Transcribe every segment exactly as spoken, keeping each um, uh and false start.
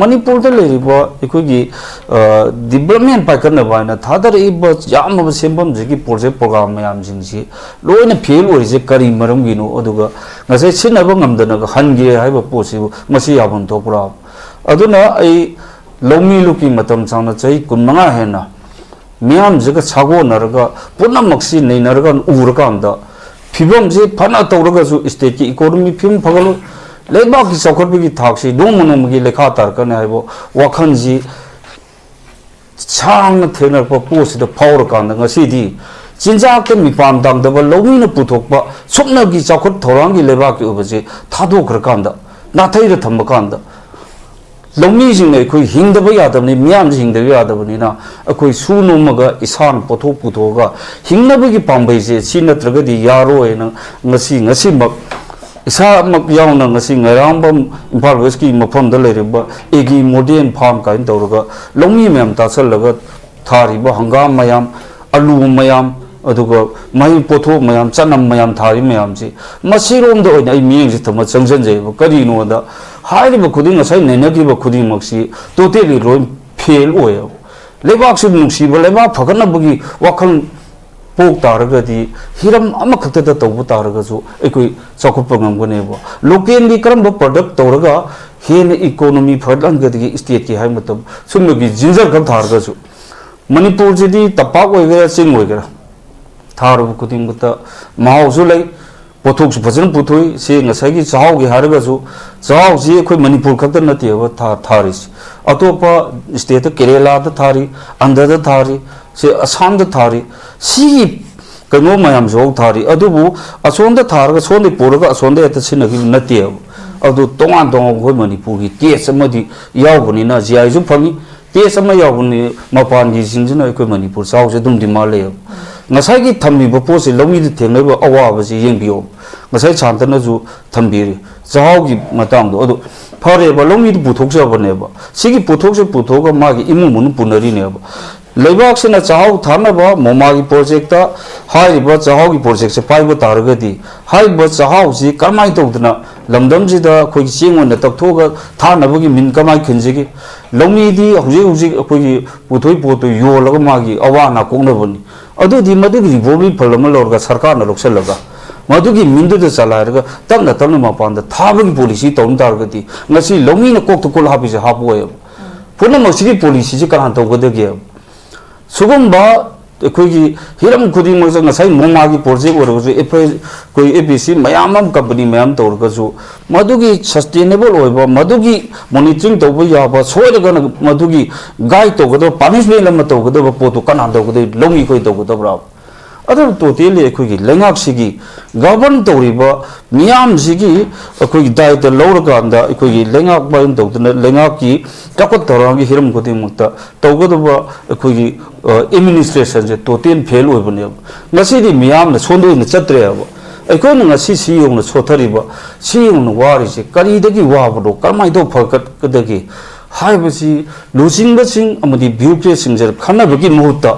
ꯃꯅꯤꯄꯨꯔꯗ ꯂꯩꯔꯤꯕ ꯑꯩꯈꯣꯏꯒꯤ ꯗꯤꯕꯂꯞꯃꯦꯟ ꯄꯥꯏꯈꯠꯅꯕ ꯍꯥꯏꯅ ꯊꯥꯗꯔꯛꯏꯕ ꯌꯥꯝꯂꯕ ꯁꯦꯟꯐꯝꯁꯤꯒꯤ ꯄ꯭ꯔꯣꯖꯦꯛ ꯄ꯭ꯔꯣꯒ꯭ꯔꯥꯝ ꯃꯌꯥꯝꯁꯤꯡꯁꯤ ꯂꯣꯏꯅ ꯐꯦꯜ ꯑꯣꯏꯔꯤꯁꯦ ꯀꯔꯤ ꯃꯔꯝꯒꯤꯅꯣ? ꯑꯗꯨꯒ ꯉꯁꯥꯏ ꯁꯤꯖꯤꯟꯅꯕ ꯉꯝꯗꯅꯒ ꯍꯟꯈ꯭ꯔꯦ ꯍꯥꯏꯕ ꯄꯣꯠꯁꯤꯕꯨ ꯃꯁꯤ ꯌꯥꯐꯝ ꯊꯣꯛꯄ꯭ꯔꯥ? ꯑꯗꯨꯅ ꯑꯩ ꯂꯧꯃꯤ ꯂꯨꯞꯀꯤ ꯃꯇꯝ ꯁꯥꯡꯅ ꯆꯍꯤ ꯀꯨꯟꯃꯉꯥ ꯍꯦꯟꯅ ꯃꯤꯌꯥꯝꯁꯤꯒ ꯁꯥꯒꯣꯟꯅꯔꯒ ꯄꯨꯝꯅꯃꯛꯁꯤ ꯅꯩꯅꯔꯒ ꯎꯔꯀꯥꯟꯗ ꯐꯤꯕꯝꯁꯤ ꯐꯅ ꯇꯧꯔꯒꯁꯨ ꯁ꯭ꯇꯦꯠꯀꯤ ꯏꯀꯣꯅꯣꯃꯤ ꯐꯤꯕꯝ ꯐꯒꯠꯂꯣꯏ, ꯂꯩꯕꯥꯛꯀꯤ ꯆꯥꯎꯈꯠꯄꯒꯤ ꯊꯥꯛꯁꯤ ꯅꯣꯡꯃ ꯅꯣꯡꯃꯒꯤ ꯂꯩꯈꯥ ꯇꯥꯔꯛꯀꯅꯤ ꯍꯥꯏꯕ ꯋꯥꯈꯜꯁꯤ ꯁꯥꯡꯅ ꯊꯦꯡꯅꯔꯛꯄ ꯄꯣꯠꯁꯤꯗ ꯐꯥꯎꯔꯀꯥꯟꯗ ꯉꯁꯤꯗꯤ ꯆꯤꯟꯖꯥꯛꯇ ꯃꯤꯄꯥꯟ ꯇꯥꯡꯗꯕ ꯂꯧꯃꯤꯅ ꯄꯨꯊꯣꯛꯄ ꯁꯨꯞꯅꯒꯤ ꯆꯥꯎꯈꯠ ꯊꯧꯔꯥꯡꯒꯤ ꯂꯩꯕꯥꯛꯀꯤ ꯑꯣꯏꯕꯁꯦ ꯊꯥꯗꯣꯛꯈ꯭ꯔꯀꯥꯟꯗ, ꯅꯥꯊꯩꯔ ꯊꯝꯕ ꯀꯥꯟꯗ, ꯂꯧꯃꯤꯁꯤꯡꯅ ꯑꯩꯈꯣꯏ ꯍꯤꯡꯗꯕ ꯌꯥꯗꯕꯅꯤ, ꯃꯤꯌꯥꯝꯁꯤ ꯍꯤꯡꯗꯕ ꯌꯥꯗꯕꯅꯤꯅ ꯑꯩꯈꯣꯏ ꯁꯨ ꯅꯣꯝꯃꯒ ꯏꯁꯥꯅ ꯄꯣꯠꯊꯣꯛ ꯄꯨꯊꯣꯛꯑꯒ ꯍꯤꯡꯅꯕꯒꯤ ꯄꯥꯝꯕꯩꯁꯦ ꯁꯤ ꯅꯠꯇ꯭ꯔꯒꯗꯤ ꯌꯥꯔꯣꯏꯅ ꯉꯁꯤ, ꯉꯁꯤꯃꯛ ꯏꯁꯥꯃꯛ ꯌꯥꯎꯅ ꯉꯁꯤ ꯉꯥꯏꯔꯥꯡꯕꯝ ꯏꯝꯐꯥꯜ ꯋꯦꯁꯀꯤ ꯃꯐꯝꯗ ꯂꯩꯔꯤꯕ ꯑꯦꯒꯤ ꯃꯣꯗꯦꯜ ꯐꯥꯔꯝ ꯀꯥꯏꯅ ꯇꯧꯔꯒ ꯂꯧꯃꯤ ꯃꯌꯥꯝ ꯇꯥꯁꯜꯂꯒ ꯊꯥꯔꯤꯕ ꯍꯪꯒꯥꯝ ꯃꯌꯥꯝ, ꯑꯂꯨ ꯃꯌꯥꯝ, ꯑꯗꯨꯒ ꯃꯍꯩ ꯄꯣꯠꯊꯣꯛ ꯃꯌꯥꯝ, ꯆꯅꯝ ꯃꯌꯥꯝ ꯊꯥꯔꯤ ꯃꯌꯥꯝꯁꯤ ꯃꯁꯤꯔꯣꯝꯗ ꯑꯣꯏꯅ ꯑꯩ ꯃꯤꯠꯌꯦꯡꯁꯦ ꯊꯝꯃ ꯆꯪꯁꯤꯟꯖꯩꯑꯕ꯫ ꯀꯔꯤꯅꯣꯗ ꯍꯥꯏꯔꯤꯕ ꯈꯨꯗꯤꯡ, ꯉꯁꯥꯏ ꯅꯩꯅꯈꯤꯕ ꯈꯨꯗꯤꯡꯃꯛꯁꯤ ꯇꯣꯇꯦꯂꯤ ꯂꯣꯏ ꯐꯦꯜ ꯑꯣꯏꯌꯦꯕ꯫ ꯂꯩꯕꯥꯛꯁꯤꯕꯨ ꯅꯨꯡꯁꯤꯕ, ꯂꯩꯕꯥꯛ ꯐꯒꯠꯅꯕꯒꯤ ꯋꯥꯈꯜ ꯄꯣꯛ ꯇꯥꯔꯒꯗꯤ ꯍꯤꯔꯝ ꯑꯃꯈꯛꯇꯗ ꯇꯧꯕ ꯇꯥꯔꯒꯁꯨ ꯑꯩꯈꯣꯏ ꯆꯥꯎꯈꯠꯄ ꯉꯝꯒꯅꯦꯕ꯫ ꯂꯣꯀꯦꯜꯒꯤ ꯀꯔꯝꯕ ꯄ꯭ꯔꯗꯛ ꯇꯧꯔꯒ ꯍꯦꯟꯅ ꯏꯀꯣꯅꯣꯃꯤ ꯐꯒꯠꯍꯟꯒꯗꯒꯦ ꯁ꯭ꯇꯦꯠꯀꯤ ꯍꯥꯏꯕ ꯃꯇꯝ ꯁꯨꯝꯕꯒꯤ ꯖꯤꯟꯖꯔ ꯈꯛ ꯊꯥꯔꯒꯁꯨ, ꯃꯅꯤꯄꯨꯔꯁꯤꯗꯤ ꯇꯝꯄꯥꯛ ꯑꯣꯏꯒꯦꯔꯥ ꯆꯤꯡ ꯑꯣꯏꯒꯦꯔꯥ ꯊꯥꯔꯨꯕ ꯈꯨꯗꯤꯡꯃꯛꯇ ꯃꯍꯥꯎꯁꯨ ꯂꯩ, ꯄꯣꯠꯊꯣꯛꯁꯨ ꯐꯖꯅ ꯄꯨꯊꯣꯛꯏ꯫ ꯁꯤ ꯉꯁꯥꯏꯒꯤ ꯆꯥꯛꯍꯥꯎꯒꯤ ꯍꯥꯏꯔꯒꯁꯨ, ꯆꯥꯛꯍꯥꯎꯁꯤ ꯑꯩꯈꯣꯏ ꯃꯅꯤꯄꯨꯔ ꯈꯛꯇ ꯅꯠꯇꯦꯕ ꯊꯥ-, ꯊꯥꯔꯤꯁꯤ, ꯑꯇꯣꯞꯄ ꯁ꯭ꯇꯦꯠꯇ, ꯀꯦꯔꯦꯂꯥꯗ ꯊꯥꯔꯤ, ꯑꯟꯙ꯭ꯔꯗ ꯊꯥꯔꯤ, ꯁꯤ ꯑꯁꯥꯝꯗ ꯊꯥꯔꯤ꯫ ꯁꯤꯒꯤ ꯀꯩꯅꯣ ꯃꯌꯥꯝꯁꯨ ꯍꯧ ꯊꯥꯔꯤ꯫ ꯑꯗꯨꯕꯨ ꯑꯁꯣꯝꯗ ꯊꯥꯔꯒ ꯁꯣꯝꯗꯒꯤ ꯄꯨꯔꯒ ꯑꯁꯣꯝꯗ ꯍꯦꯛꯇ ꯁꯤꯖꯤꯟꯅꯈꯤꯕ ꯅꯠꯇꯦꯕ꯫ ꯑꯗꯨ ꯇꯣꯉꯥꯟ ꯇꯣꯉꯥꯟꯕ ꯑꯩꯈꯣꯏ ꯃꯅꯤꯄꯨꯔꯒꯤ ꯇꯦꯁ ꯑꯃꯗꯤ ꯌꯥꯎꯕꯅꯤꯅ ꯖꯤ ꯑꯥꯏꯁꯨ ꯐꯪꯉꯤ꯫ ꯇꯦꯁ ꯑꯃ ꯌꯥꯎꯕꯅꯤ, ꯃꯄꯥꯟꯒꯤꯁꯤꯡꯁꯤꯅ ꯑꯩꯈꯣꯏ ꯃꯅꯤꯄꯨꯔ ꯆꯥꯛꯍꯥꯎꯁꯦ ꯑꯗꯨꯝ ꯗꯤꯃꯥꯟ ꯂꯩꯌꯦꯕ꯫ ꯉꯁꯥꯏꯒꯤ ꯊꯝꯃꯤꯕ ꯄꯣꯠꯁꯦ ꯂꯧꯃꯤꯗ ꯊꯦꯡꯅꯔꯤꯕ ꯑꯋꯥꯕꯁꯦ ꯌꯦꯡꯕꯤꯌꯣ꯫ ꯉꯁꯥꯏ ꯁꯥꯟꯇꯅꯁꯨ ꯊꯝꯕꯤꯔꯤ ꯆꯥꯛꯍꯥꯎꯒꯤ ꯃꯇꯥꯡꯗꯣ꯫ ꯑꯗꯨ ꯐꯔꯦꯕ, ꯂꯧꯃꯤꯗꯨ ꯄꯨꯊꯣꯛꯆꯕꯅꯦꯕ꯫ ꯁꯤꯒꯤ ꯄꯣꯠꯊꯣꯛꯁꯦ ꯄꯨꯊꯣꯛꯑꯒ ꯃꯥꯒꯤ ꯏꯃꯨꯡ ꯃꯅꯨꯡ ꯄꯨꯅꯔꯤꯅꯦꯕ꯫ ꯂꯩꯕꯥꯛꯁꯤꯅ ꯆꯥꯛꯍꯥꯎ ꯊꯥꯅꯕ ꯃꯣꯃꯥꯒꯤ ꯄ꯭ꯔꯣꯖꯦꯛꯇ ꯍꯥꯏꯔꯤꯕ ꯆꯥꯛꯍꯥꯎꯒꯤ ꯄ꯭ꯔꯣꯖꯦꯛꯁꯦ ꯄꯥꯏꯕ ꯇꯥꯔꯒꯗꯤ ꯍꯥꯏꯔꯤꯕ ꯆꯥꯛꯍꯥꯎꯁꯤ ꯀꯔꯝꯍꯥꯏꯅ ꯇꯧꯗꯅ ꯂꯝꯗꯝꯁꯤꯗ ꯑꯩꯈꯣꯏꯒꯤ ꯆꯦꯡ ꯑꯣꯏꯅ ꯇꯛꯊꯣꯛꯑꯒ ꯊꯥꯅꯕꯒꯤ ꯃꯤꯟ ꯀꯃꯥꯏꯅ ꯈꯤꯟꯁꯤꯒꯦ? ꯂꯧꯃꯤꯗꯤ ꯍꯧꯖꯤꯛ ꯍꯧꯖꯤꯛ ꯑꯩꯈꯣꯏꯒꯤ ꯄꯨꯊꯣꯛꯏ ꯄꯣꯠꯇꯨ ꯌꯣꯜꯂꯒ ꯃꯥꯒꯤ ꯑꯋꯥ ꯑꯅꯥ ꯀꯣꯛꯅꯕꯅꯤ꯫ ꯑꯗꯨꯗꯤ ꯃꯗꯨꯒꯤ revolving fund ꯑꯃ ꯂꯧꯔꯒ ꯁꯔꯀꯥꯔꯅ ꯂꯧꯁꯤꯜꯂꯒ ꯃꯗꯨꯒꯤ ꯃꯤꯟꯗꯨꯗ ꯆꯂꯥꯏꯔꯒ ꯇꯞꯅ ꯇꯞꯅ ꯃꯄꯥꯟꯗ ꯊꯥꯕꯒꯤ policy ꯇꯧꯔꯝ ꯇꯥꯔꯒꯗꯤ ꯉꯁꯤ ꯂꯧꯃꯤꯅ ꯀꯣꯛꯇ ꯀꯣꯜ ꯍꯥꯞꯄꯤꯁꯦ ꯍꯥꯞꯄꯣꯏꯕ꯫ ꯄꯨꯝꯅꯃꯛꯁꯤꯒꯤ policyꯁꯤ ꯀꯅꯥ ꯇꯧꯒꯗꯒꯦ? ꯁꯤꯒꯨꯝꯕ ꯑꯩꯈꯣꯏꯒꯤ ꯍꯤꯔꯝ ꯈꯨꯗꯤꯡꯃꯛꯇ ꯉꯁꯥꯏ ꯅꯣꯡꯃꯒꯤ project ꯑꯣꯏꯔꯒꯁꯨ, ꯑꯩꯈꯣꯏ ꯑꯦ ꯄꯤ ꯁꯤ ꯃꯌꯥꯝ ꯑꯃ, company ꯃꯌꯥꯝ ꯇꯧꯔꯒꯁꯨ, ꯃꯗꯨꯒꯤ sustainable ꯑꯣꯏꯕ, ꯃꯗꯨꯒꯤ monitoring ꯇꯧꯕ ꯌꯥꯕ, ꯁꯣꯏꯔꯒꯅ ꯃꯗꯨꯒꯤ guide ꯇꯧꯒꯗꯕ, punishment ꯑꯃ ꯇꯧꯒꯗꯕ ꯄꯣꯠꯇꯨ ꯀꯅꯥ ꯇꯧꯒꯗꯣꯏ? ꯂꯧꯃꯤ ꯑꯩꯈꯣꯏ ꯇꯧꯒꯗꯕ꯭ꯔꯥ? ꯑꯗꯨꯅ totally ꯑꯩꯈꯣꯏꯒꯤ ꯂꯩꯉꯥꯛꯁꯤꯒꯤ govern ꯇꯧꯔꯤꯕ ꯃꯤꯌꯥꯝꯁꯤꯒꯤ ꯑꯩꯈꯣꯏꯒꯤ ꯗꯥꯏꯇ ꯂꯧꯔꯀꯥꯟꯗ ꯑꯩꯈꯣꯏꯒꯤ ꯂꯩꯉꯥꯛ ꯃꯔꯝ ꯇꯧꯗꯅ ꯂꯩꯉꯥꯛꯀꯤ ꯆꯥꯎꯈꯠ ꯊꯧꯔꯥꯡꯒꯤ ꯍꯤꯔꯝ ꯈꯨꯗꯤꯡꯃꯛꯇ ꯇꯧꯒꯗꯕ ꯑꯩꯈꯣꯏꯒꯤ administrationꯁꯦ total fail ꯑꯣꯏꯕꯅꯦꯕ꯫ ꯉꯁꯤꯗꯤ ꯃꯤꯌꯥꯝꯅ ꯁꯣꯟꯗꯣꯏꯅ ꯆꯠꯇ꯭ꯔꯦꯕ꯫ ꯑꯩꯈꯣꯏꯅ ꯉꯁꯤ ꯁꯤ ꯌꯧꯅ ꯁꯣꯊꯔꯤꯕ, ꯁꯤ ꯌꯧꯅ ꯋꯥꯔꯤꯁꯦ ꯀꯔꯤꯗꯒꯤ ꯋꯥꯕꯅꯣ, ꯀꯔꯝꯍꯥꯏꯅ ꯇꯧꯕ ꯐꯒꯠꯀꯗꯒꯦ ꯍꯥꯏꯕꯁꯤ ꯂꯨꯆꯤꯡꯕꯁꯤꯡ ꯑꯃꯗꯤ bureaucratꯁꯤꯡꯁꯦ ꯈꯟꯅꯕꯒꯤ ꯃꯍꯨꯠꯇ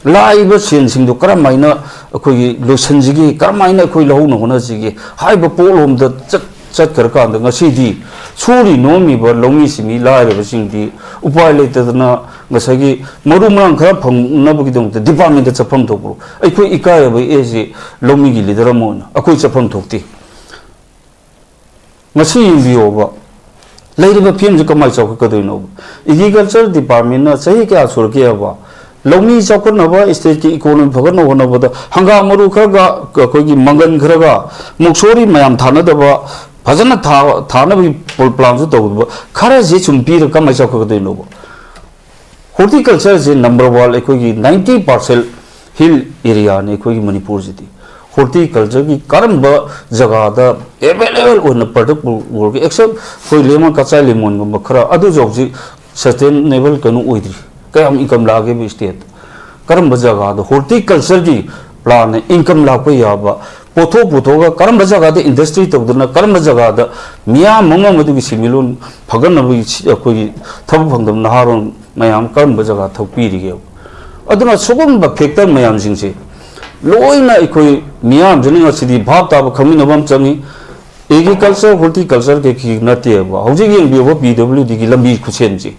ꯂꯥꯛꯏꯕ ꯁꯦꯜꯁꯤꯡꯗꯨ ꯀꯔꯝꯍꯥꯏꯅ ꯑꯩꯈꯣꯏꯒꯤ ꯂꯣꯏꯁꯤꯟꯁꯤꯒꯦ, ꯀꯔꯝꯍꯥꯏꯅ ꯑꯩꯈꯣꯏ ꯂꯧꯍꯧꯅ ꯍꯣꯠꯅꯁꯤꯒꯦ ꯍꯥꯏꯕ ꯄꯣꯠꯂꯣꯝꯗ ꯆꯠ-, ꯆꯠꯈ꯭ꯔꯀꯥꯟꯗ ꯉꯁꯤꯗꯤ ꯁꯨꯔꯤ ꯅꯣꯝꯃꯤꯕ ꯂꯧꯃꯤꯁꯤ ꯃꯤ ꯂꯥꯏꯔꯕꯁꯤꯡꯗꯤ ꯎꯄꯥꯏ ꯂꯩꯇꯗꯅ ꯉꯁꯥꯏꯒꯤ ꯃꯔꯨ ꯃꯔꯥꯡ ꯈꯔ ꯐꯪꯅꯕꯒꯤꯗꯃꯛꯇ departmentꯇ ꯆꯠꯐꯝ ꯊꯣꯛꯄ꯭ꯔꯣ? ꯑꯩꯈꯣꯏ ꯏꯀꯥꯏꯔꯕ ꯑꯦꯁꯤ ꯂꯧꯃꯤꯒꯤ leader ꯑꯃ ꯑꯣꯏꯅ ꯑꯩꯈꯣꯏ ꯆꯠꯐꯝ ꯊꯣꯛꯇꯦ꯫ ꯉꯁꯤ ꯌꯦꯡꯕꯤꯌꯣꯕ, ꯂꯩꯔꯤꯕ ꯐꯤꯕꯝꯁꯤ ꯀꯃꯥꯏꯅ ꯆꯥꯎꯈꯠꯀꯗꯣꯏꯅꯣꯕ? Agriculture departmentꯅ ꯆꯍꯤ ꯀꯌꯥ ꯁꯨꯔꯛꯀꯦꯕ? ꯂꯧꯃꯤ ꯆꯥꯎꯈꯠꯅꯕ, stateꯀꯤ economy ꯐꯒꯠꯅꯕ ꯍꯣꯠꯅꯕꯗ ꯍꯪꯒꯥꯝ ꯃꯔꯨ ꯈꯔꯒ, ꯑꯩꯈꯣꯏꯒꯤ ꯃꯪꯒꯟ ꯈꯔꯒ, ꯃꯨꯛꯁꯣꯔꯤ ꯃꯌꯥꯝ ꯊꯥꯅꯗꯕ, ꯐꯖꯅ ꯊꯥ-, ꯊꯥꯅꯕꯒꯤ ꯄ꯭ꯂꯥꯟꯁꯨ ꯇꯧꯗꯕ, ꯈꯔꯁꯦ ꯁꯨꯝ ꯄꯤꯔꯒ ꯀꯃꯥꯏꯅ ꯆꯥꯎꯈꯠꯀꯗꯣꯏꯅꯣꯕ? Horticultureꯁꯦ number one, ꯑꯩꯈꯣꯏꯒꯤ ninety percent hill areaꯅꯤ ꯑꯩꯈꯣꯏꯒꯤ ꯃꯅꯤꯄꯨꯔꯁꯤꯗꯤ꯫ Horticultureꯒꯤ ꯀꯔꯝꯕ ꯖꯒꯥꯗ available ꯑꯣꯏꯅ product ꯄꯨꯔꯒ, except ꯑꯩꯈꯣꯏ lemon, ꯀꯆꯥꯏ lemonꯒꯨꯝꯕ ꯈꯔ, ꯑꯗꯨꯁꯨ ꯍꯧꯖꯤꯛ sustainable ꯀꯩꯅꯣ ꯑꯣꯏꯗ꯭ꯔꯤ꯫ ꯀꯌꯥꯝ income ꯂꯥꯛꯑꯒꯦꯕ stateꯇ? ꯀꯔꯝꯕ ꯖꯒꯥꯗ horticultureꯒꯤ plantꯅ income ꯂꯥꯛꯄ ꯌꯥꯕ ꯄꯣꯠꯊꯣꯛ ꯄꯨꯊꯣꯛꯑꯒ, ꯀꯔꯝꯕ ꯖꯒꯥꯗ industry ꯇꯧꯗꯨꯅ, ꯀꯔꯝꯕ ꯖꯒꯥꯗ ꯃꯤꯌꯥꯝ ꯑꯃ ꯃꯗꯨꯒꯤ ꯁꯦꯟꯃꯤꯠꯂꯣꯟ ꯐꯒꯠꯅꯕꯒꯤ ꯁꯤ-, ꯑꯩꯈꯣꯏꯒꯤ ꯊꯕꯛ ꯐꯪꯗꯕ ꯅꯍꯥꯔꯣꯜ ꯃꯌꯥꯝ ꯀꯔꯝꯕ ꯖꯒꯥ ꯊꯕꯛ ꯄꯤꯔꯤꯒꯦꯕ? ꯑꯗꯨꯅ ꯁꯤꯒꯨꯝꯕ factor ꯃꯌꯥꯝꯁꯤꯡꯁꯦ ꯂꯣꯏꯅ ꯑꯩꯈꯣꯏ ꯃꯤꯌꯥꯝꯁꯤꯅ ꯉꯁꯤꯗꯤ ꯚꯥꯞ ꯇꯥꯕ, ꯈꯪꯃꯤꯟꯅꯕ ꯑꯃ ꯆꯪꯉꯤ꯫ Agriculture, horticulture ꯀꯩ ꯀꯩ ꯅꯠꯇꯦꯕ꯫ ꯍꯧꯖꯤꯛ ꯌꯦꯡꯕꯤꯌꯨꯕ, ꯄꯤ ꯗꯕ꯭ꯂꯤꯎ ꯗꯤꯒꯤ ꯂꯝꯕꯤ ꯈꯨꯠꯁꯦꯝꯁꯤ꯫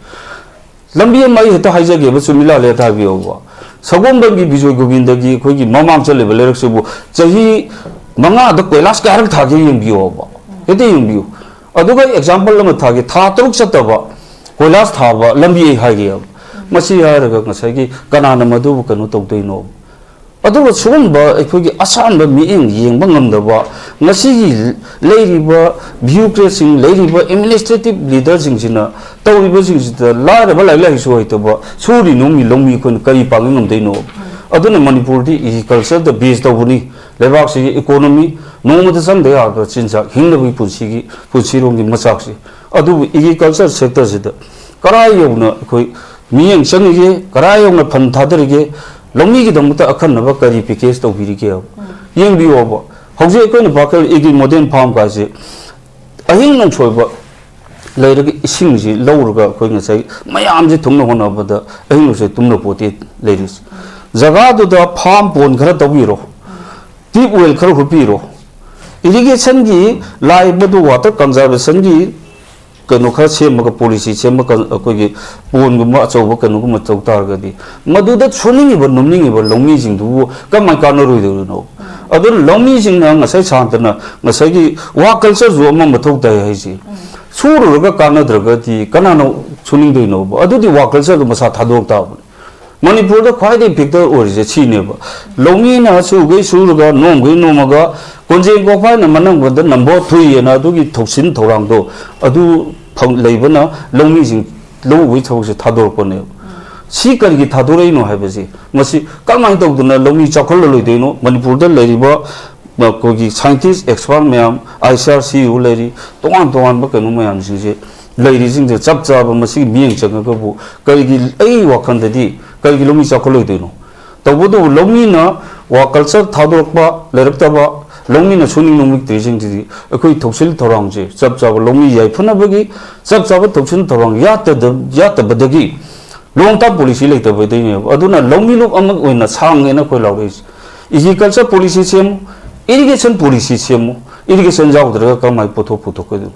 ꯂꯝꯕꯤ ꯑꯃ ꯑꯩ ꯍꯦꯛꯇ ꯍꯥꯏꯖꯒꯦꯕ, ꯆꯨꯝꯃꯤ ꯂꯥꯜꯂꯦ ꯍꯦꯛꯇ ꯍꯥꯏꯕꯤꯌꯣꯕ꯫ ꯁꯒꯣꯜꯕꯟꯒꯤ ꯕꯤꯖꯣꯏ ꯒꯣꯕꯤꯟꯗꯒꯤ ꯑꯩꯈꯣꯏꯒꯤ ꯃꯃꯥꯡ ꯆꯠꯂꯤꯕ ꯂꯩꯔꯛꯁꯤꯕꯨ ꯆꯍꯤ ꯃꯉꯥꯗ ꯀꯣꯏꯂꯥꯁ ꯀꯌꯥꯔꯛ ꯊꯥꯒꯦ ꯌꯦꯡꯕꯤꯌꯣꯕ꯫ ꯍꯦꯛꯇ ꯌꯦꯡꯕꯤꯌꯨ꯫ ꯑꯗꯨꯒ ꯑꯦꯛꯖꯥꯝꯄꯜ ꯑꯃ ꯊꯥꯒꯦ, ꯊꯥ ꯇꯔꯨꯛ ꯆꯠꯇꯕ ꯀꯣꯏꯂꯥꯁ ꯊꯥꯕ ꯂꯝꯕꯤ ꯑꯩ ꯍꯥꯏꯒꯦꯕ꯫ ꯃꯁꯤ ꯍꯥꯏꯔꯒ ꯉꯁꯥꯏꯒꯤ ꯀꯅꯥꯅ ꯃꯗꯨꯕꯨ ꯀꯩꯅꯣ ꯇꯧꯗꯣꯏꯅꯣ? ꯑꯗꯨꯒ ꯁꯤꯒꯨꯝꯕ ꯑꯩꯈꯣꯏꯒꯤ ꯑꯁꯥꯟꯕ ꯃꯤꯠꯌꯦꯡ ꯌꯦꯡꯕ ꯉꯝꯗꯕ, ꯉꯁꯤꯒꯤ ꯂꯩꯔꯤꯕ ꯕ꯭ꯌꯨꯔꯣꯀ꯭ꯔꯦꯠꯁꯤꯡ, ꯂꯩꯔꯤꯕ ꯑꯦꯗꯃꯤꯅꯤꯁꯇ꯭ꯔꯦꯇꯤꯚ ꯂꯤꯗꯔꯁꯤꯡꯁꯤꯅ ꯇꯧꯔꯤꯕꯁꯤꯡꯁꯤꯗ ꯂꯥꯏꯔꯕ, ꯂꯥꯏꯔꯤꯛ ꯂꯥꯏꯁꯨ ꯍꯩꯇꯕ ꯁꯨꯔꯤ ꯅꯣꯝꯃꯤ ꯂꯧꯃꯤ ꯑꯩꯈꯣꯏꯅ ꯀꯔꯤ ꯄꯥꯡꯕ ꯉꯝꯗꯣꯏꯅꯣ? ꯑꯗꯨꯅ ꯃꯅꯤꯄꯨꯔꯗꯤ ꯑꯦꯒ꯭ꯔꯤꯀꯜꯆꯔꯗ ꯕꯦꯖ ꯇꯧꯕꯅꯤ꯫ ꯂꯩꯕꯥꯛꯁꯤꯒꯤ ꯏꯀꯣꯅꯣꯃꯤ, ꯅꯣꯡꯃꯗ ꯆꯪꯗ ꯌꯥꯗꯕ ꯆꯤꯟꯖꯥꯛ, ꯍꯤꯡꯅꯕꯒꯤ ꯄꯨꯟꯁꯤꯒꯤ, ꯄꯨꯟꯁꯤꯔꯣꯝꯒꯤ ꯃꯆꯥꯛꯁꯦ꯫ ꯑꯗꯨꯕꯨ ꯑꯦꯒ꯭ꯔꯤꯀꯜꯆꯔ ꯁꯦꯛꯇꯔꯁꯤꯗ ꯀꯔꯥꯏ ꯌꯧꯅ ꯑꯩꯈꯣꯏ ꯃꯤꯠꯌꯦꯡ ꯆꯪꯉꯤꯒꯦ, ꯀꯔꯥꯏ ꯌꯧꯅ ꯐꯟ ꯊꯥꯗꯔꯤꯒꯦ, ꯂꯧꯃꯤꯒꯤꯗꯝꯇ ꯑꯀꯟꯅꯕ ꯀꯔꯤ ꯄꯦꯀꯦꯖ ꯇꯧꯕꯤꯔꯤꯒꯦ? ꯌꯦꯡꯕꯤꯌꯣꯕ, ꯍꯧꯖꯤꯛ ꯑꯩꯈꯣꯏꯅ ꯄꯥꯀꯜ ꯑꯦꯒ꯭ꯔꯤ ꯃꯣꯗꯦꯜ ꯐꯥꯔꯝ ꯀꯥꯏꯁꯦ ꯑꯍꯤꯡ ꯅꯣꯡꯁꯣꯏꯕ ꯂꯩꯔꯒ ꯏꯁꯤꯡꯁꯤ ꯂꯧꯔꯒ ꯑꯩꯈꯣꯏ ꯉꯁꯥꯏ ꯃꯌꯥꯝꯁꯤ ꯊꯨꯡꯅ ꯍꯣꯠꯅꯕꯗ ꯑꯍꯤꯡ ꯅꯣꯡꯁꯣꯏ ꯇꯨꯝꯅ ꯄꯣꯠꯇꯦ ꯂꯩꯔꯤꯁꯦ꯫ ꯖꯒꯥꯗꯨꯗ ꯐꯥꯔꯝ ꯄꯣꯟ ꯈꯔ ꯇꯧꯕꯤꯔꯣ, ꯇ꯭ꯌꯨꯕ ꯋꯦꯜ ꯈꯔ ꯍꯨꯠꯄꯤꯔꯣ, ꯏꯔꯤꯒꯦꯁꯟꯒꯤ ꯂꯥꯛꯏꯕꯗꯨ ꯋꯥꯇꯔ ꯀꯟꯖꯥꯔꯕꯦꯁꯟꯒꯤ ꯀꯩꯅꯣ ꯈꯔ ꯁꯦꯝꯃꯒ, ꯄꯣꯂꯤꯁꯤ ꯁꯦꯝꯃꯒ, ꯑꯩꯈꯣꯏꯒꯤ ꯄꯣꯟꯒꯨꯝꯕ ꯑꯆꯧꯕ ꯀꯩꯅꯣꯒꯨꯝꯕ ꯇꯧ ꯇꯥꯔꯒꯗꯤ, ꯃꯗꯨꯗ ꯁꯨꯅꯤꯡꯉꯤꯕ ꯅꯣꯝꯅꯤꯡꯉꯤꯕ ꯂꯧꯃꯤꯁꯤꯡꯗꯨꯕꯨ ꯀꯃꯥꯏꯅ ꯀꯥꯟꯅꯔꯣꯏꯗꯣꯏꯅꯣ? ꯑꯗꯨꯅ ꯂꯧꯃꯤꯁꯤꯡꯅ ꯉꯁꯥꯏ ꯁꯥꯟꯇꯅ ꯉꯁꯥꯏꯒꯤ ꯋꯥ ꯀꯜꯆꯔꯁꯨ ꯑꯃ ꯃꯊꯧ ꯇꯥꯏ ꯍꯥꯏꯁꯦ, ꯁꯨꯔꯨꯔꯒ ꯀꯥꯟꯅꯗ꯭ꯔꯒꯗꯤ ꯀꯅꯥꯅ ꯁꯨꯅꯤꯡꯗꯣꯏꯅꯣꯕ? ꯑꯗꯨꯗꯤ ꯋꯥ ꯀꯜꯆꯔꯗꯣ ꯃꯁꯥ ꯊꯥꯗꯣꯔꯛ ꯇꯥꯕꯅꯤ꯫ ꯃꯅꯤꯄꯨꯔꯗ ꯈ꯭ꯋꯥꯏꯗꯒꯤ ꯐꯦꯛꯇꯔ ꯑꯣꯏꯔꯤꯁꯦ ꯁꯤꯅꯦꯕ꯫ ꯂꯧꯃꯤꯅ ꯁꯨꯒꯩ ꯁꯨꯔꯒ, ꯅꯣꯝꯒꯩ ꯅꯣꯝꯃꯒ, ꯀꯣꯟꯖꯦꯡ ꯀꯣꯛꯐꯥꯏꯅ ꯃꯅꯪꯕꯗ ꯅꯝꯕꯣ ꯊꯨꯏꯑꯅ ꯑꯗꯨꯒꯤ ꯊꯧꯁꯤꯟ ꯊꯧꯔꯥꯡꯗꯣ ꯑꯗꯨ ꯐꯪ-, ꯂꯩꯕꯅ ꯂꯧꯃꯤꯁꯤꯡ ꯂꯧ ꯎꯕꯒꯤ ꯊꯕꯛꯁꯦ ꯊꯥꯗꯣꯔꯛꯄꯅꯦꯕ꯫ ꯁꯤ ꯀꯔꯤꯒꯤ ꯊꯥꯗꯣꯔꯛꯏꯅꯣ ꯍꯥꯏꯕꯁꯤ, ꯃꯁꯤ ꯀꯔꯝꯍꯥꯏꯅ ꯇꯧꯗꯅ ꯂꯧꯃꯤ ꯆꯥꯎꯈꯠꯂꯂꯣꯏꯗꯣꯏꯅꯣ? ꯃꯅꯤꯄꯨꯔꯗ ꯂꯩꯔꯤꯕ ꯑꯩꯈꯣꯏꯒꯤ ꯁꯥꯏꯟꯇꯤꯁ, ꯑꯦꯛꯁꯄꯥꯔꯠ ꯃꯌꯥꯝ, I C R C U ꯂꯩꯔꯤ, ꯇꯣꯉꯥꯟ ꯇꯣꯉꯥꯟꯕ ꯀꯩꯅꯣ ꯃꯌꯥꯝꯁꯤꯡꯁꯦ ꯂꯩꯔꯤꯁꯤꯡꯁꯦ ꯆꯞ ꯆꯥꯕ ꯃꯁꯤꯒꯤ ꯃꯤꯠꯌꯦꯡ ꯆꯪꯉꯒꯕꯨ ꯀꯔꯤꯒꯤ, ꯑꯩꯒꯤ ꯋꯥꯈꯜꯗꯗꯤ ꯀꯔꯤꯒꯤ ꯂꯧꯃꯤ ꯆꯥꯎꯈꯠꯂꯣꯏꯗꯣꯏꯅꯣ? ꯇꯧꯕꯇꯕꯨ ꯂꯧꯃꯤꯅ ꯋꯥ ꯀꯜꯆꯔ ꯊꯥꯗꯣꯔꯛꯄ ꯂꯩꯔꯛꯇꯕ, ꯂꯧꯃꯤꯅ ꯁꯨꯅꯤꯡ ꯅꯣꯝꯅꯤꯡꯗ꯭ꯔꯤꯁꯤꯡꯁꯤꯗꯤ ꯑꯩꯈꯣꯏ ꯊꯧꯁꯤꯜ ꯊꯧꯔꯥꯡꯁꯦ ꯆꯞ ꯆꯥꯕ ꯂꯧꯃꯤ ꯌꯥꯏꯐꯅꯕꯒꯤ ꯆꯞ ꯆꯥꯕ ꯊꯧꯁꯤꯜ ꯊꯧꯔꯥꯡ ꯌꯥꯠꯇꯗ-, ꯌꯥꯠꯇꯕꯗꯒꯤ ꯂꯣꯡ ꯇꯥꯔꯝ ꯄꯣꯂꯤꯁꯤ ꯂꯩꯇꯕꯗꯩꯅꯦꯕ꯫ ꯑꯗꯨꯅ ꯂꯧꯃꯤ ꯂꯨꯞ ꯑꯃ ꯑꯣꯏꯅ ꯁꯥꯡꯉꯦꯅ ꯑꯩꯈꯣꯏ ꯂꯥꯎꯔꯛꯏꯁꯦ꯫ ꯑꯦꯒ꯭ꯔꯤꯀꯜꯆꯔ ꯄꯣꯂꯤꯁꯤ ꯁꯦꯝꯃꯨ, ꯏꯔꯤꯒꯦꯁꯟ ꯄꯣꯂꯤꯁꯤ ꯁꯦꯝꯃꯨ, ꯏꯔꯤꯒꯦꯁꯟ ꯌꯥꯎꯗ꯭ꯔꯒ ꯀꯔꯝꯍꯥꯏꯅ ꯄꯣꯠꯊꯣꯛ ꯄꯨꯊꯣꯛꯀꯗꯣꯏꯅꯣ?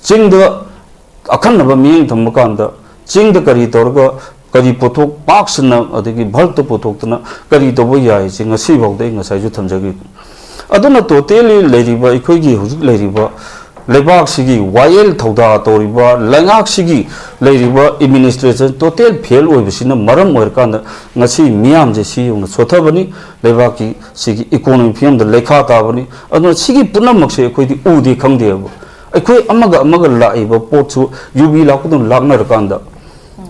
ꯆꯤꯡꯗ ꯑꯈꯟꯅꯕ ꯃꯤꯠꯌꯦꯡ ꯊꯝꯕ ꯀꯥꯟꯗ ꯆꯤꯡꯗ ꯀꯔꯤ ꯇꯧꯔꯒ ꯀꯔꯤ ꯄꯣꯠꯊꯣꯛ ꯄꯥꯛ ꯁꯟꯅ ꯑꯗꯒꯤ ꯕꯜꯛꯇ ꯄꯨꯊꯣꯛꯇꯅ ꯀꯔꯤ ꯇꯧꯕ ꯌꯥꯏꯁꯦ ꯉꯁꯤꯐꯥꯎꯗ ꯑꯩ ꯉꯁꯥꯏꯁꯨ ꯊꯝꯖꯈꯤꯕꯅꯤ꯫ ꯑꯗꯨꯅ ꯇꯣꯇꯦꯜꯂꯤ ꯂꯩꯔꯤꯕ ꯑꯩꯈꯣꯏꯒꯤ ꯍꯧꯖꯤꯛ ꯂꯩꯔꯤꯕ ꯂꯩꯕꯥꯛꯁꯤꯒꯤ ꯋꯥꯌꯦꯜ ꯊꯧꯗꯥ ꯇꯧꯔꯤꯕ ꯂꯩꯉꯥꯛꯁꯤꯒꯤ ꯂꯩꯔꯤꯕ ꯑꯦꯗꯃꯤꯅꯤꯁꯇ꯭ꯔꯦꯁꯟ ꯇꯣꯇꯦꯜ ꯐꯦꯜ ꯑꯣꯏꯕꯁꯤꯅ ꯃꯔꯝ ꯑꯣꯏꯔꯀꯥꯟꯗ ꯉꯁꯤ ꯃꯤꯌꯥꯝꯁꯦ ꯁꯤ ꯌꯧꯅ ꯁꯣꯊꯕꯅꯤ꯫ ꯂꯩꯕꯥꯛꯀꯤ ꯁꯤꯒꯤ ꯏꯀꯣꯅꯣꯃꯤ ꯐꯤꯕꯝꯗ ꯂꯩꯈꯥ ꯇꯥꯕꯅꯤ꯫ ꯑꯗꯨꯅ ꯁꯤꯒꯤ ꯄꯨꯝꯅꯃꯛꯁꯦ ꯑꯩꯈꯣꯏꯗꯤ ꯎꯗꯦ ꯈꯪꯗꯦꯕ꯫ ꯑꯩꯈꯣꯏ ꯑꯃꯒ ꯑꯃꯒ ꯂꯥꯛꯏꯕ ꯄꯣꯠꯁꯨ ꯌꯨꯕꯤ ꯂꯥꯛꯄꯗꯧꯅ ꯂꯥꯛꯅꯔꯀꯥꯟꯗ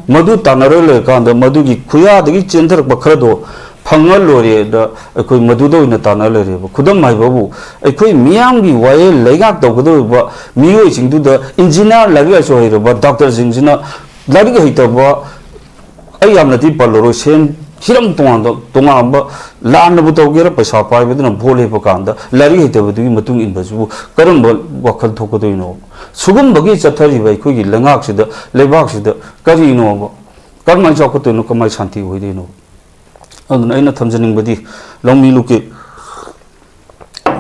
ꯃꯗꯨ ꯇꯥꯟꯅꯔ ꯂꯩꯔꯀꯥꯟꯗ ꯃꯗꯨꯒꯤ ꯈꯨꯌꯥꯗꯒꯤ ꯆꯦꯟꯊꯔꯛꯄ ꯈꯔꯗꯣ ꯐꯪꯉ ꯂꯣꯏꯔꯦꯅ ꯑꯩꯈꯣꯏ ꯃꯗꯨꯗ ꯑꯣꯏꯅ ꯇꯥꯟꯅ ꯂꯩꯔꯦꯕ꯫ ꯈꯨꯗꯝ ꯍꯥꯏꯕꯕꯨ ꯑꯩꯈꯣꯏ ꯃꯤꯌꯥꯝꯒꯤ ꯋꯥꯌꯦꯜ ꯂꯩꯉꯥꯛ ꯇꯧꯒꯗꯧꯔꯤꯕ ꯃꯤꯑꯣꯏꯁꯤꯡꯗꯨꯗ ꯏꯟꯖꯤꯅꯤꯌꯥꯔ ꯂꯥꯏꯔꯤꯛ ꯂꯥꯏꯁꯨ ꯍꯩꯔꯕ ꯗꯥꯛꯇꯔꯁꯤꯡꯁꯤꯅ ꯂꯥꯏꯔꯤꯛ ꯍꯩꯇꯕ ꯑꯩ ꯌꯥꯝꯅꯗꯤ ꯄꯜꯂꯔꯣꯏ꯫ ꯁꯦꯟ ꯍꯤꯔꯝ ꯇꯣꯉꯥꯟꯕ ꯇꯣꯉꯥꯟꯕ ꯂꯥꯟꯅꯕꯨ ꯇꯧꯒꯦꯔꯥ ꯄꯩꯁꯥ ꯄꯥꯏꯕꯗꯨꯅ ꯚꯣꯠ ꯂꯦꯞꯄ ꯀꯥꯟꯗ ꯂꯥꯏꯔꯤꯛ ꯍꯩꯇꯕꯗꯨꯒꯤ ꯃꯇꯨꯡ ꯏꯟꯕꯁꯤꯕꯨ ꯀꯔꯝꯕ ꯋꯥꯈꯜ ꯊꯣꯛꯀꯗꯣꯏꯅꯣ? ꯁꯤꯒꯨꯝꯕꯒꯤ ꯆꯠꯊꯔꯤꯕ ꯑꯩꯈꯣꯏꯒꯤ ꯂꯩꯉꯥꯛꯁꯤꯗ ꯂꯩꯕꯥꯛꯁꯤꯗ ꯀꯔꯤꯅꯣꯕ? ꯀꯔꯝꯍꯥꯏꯅ ꯆꯥꯎꯈꯠꯇꯣꯏꯅꯣ? ꯀꯃꯥꯏꯅ ꯁꯥꯟꯇꯤ ꯑꯣꯏꯗꯣꯏꯅꯣ? ꯑꯗꯨꯅ ꯑꯩꯅ ꯊꯝꯖꯅꯤꯡꯕꯗꯤ ꯂꯧꯃꯤ ꯂꯨꯀꯦ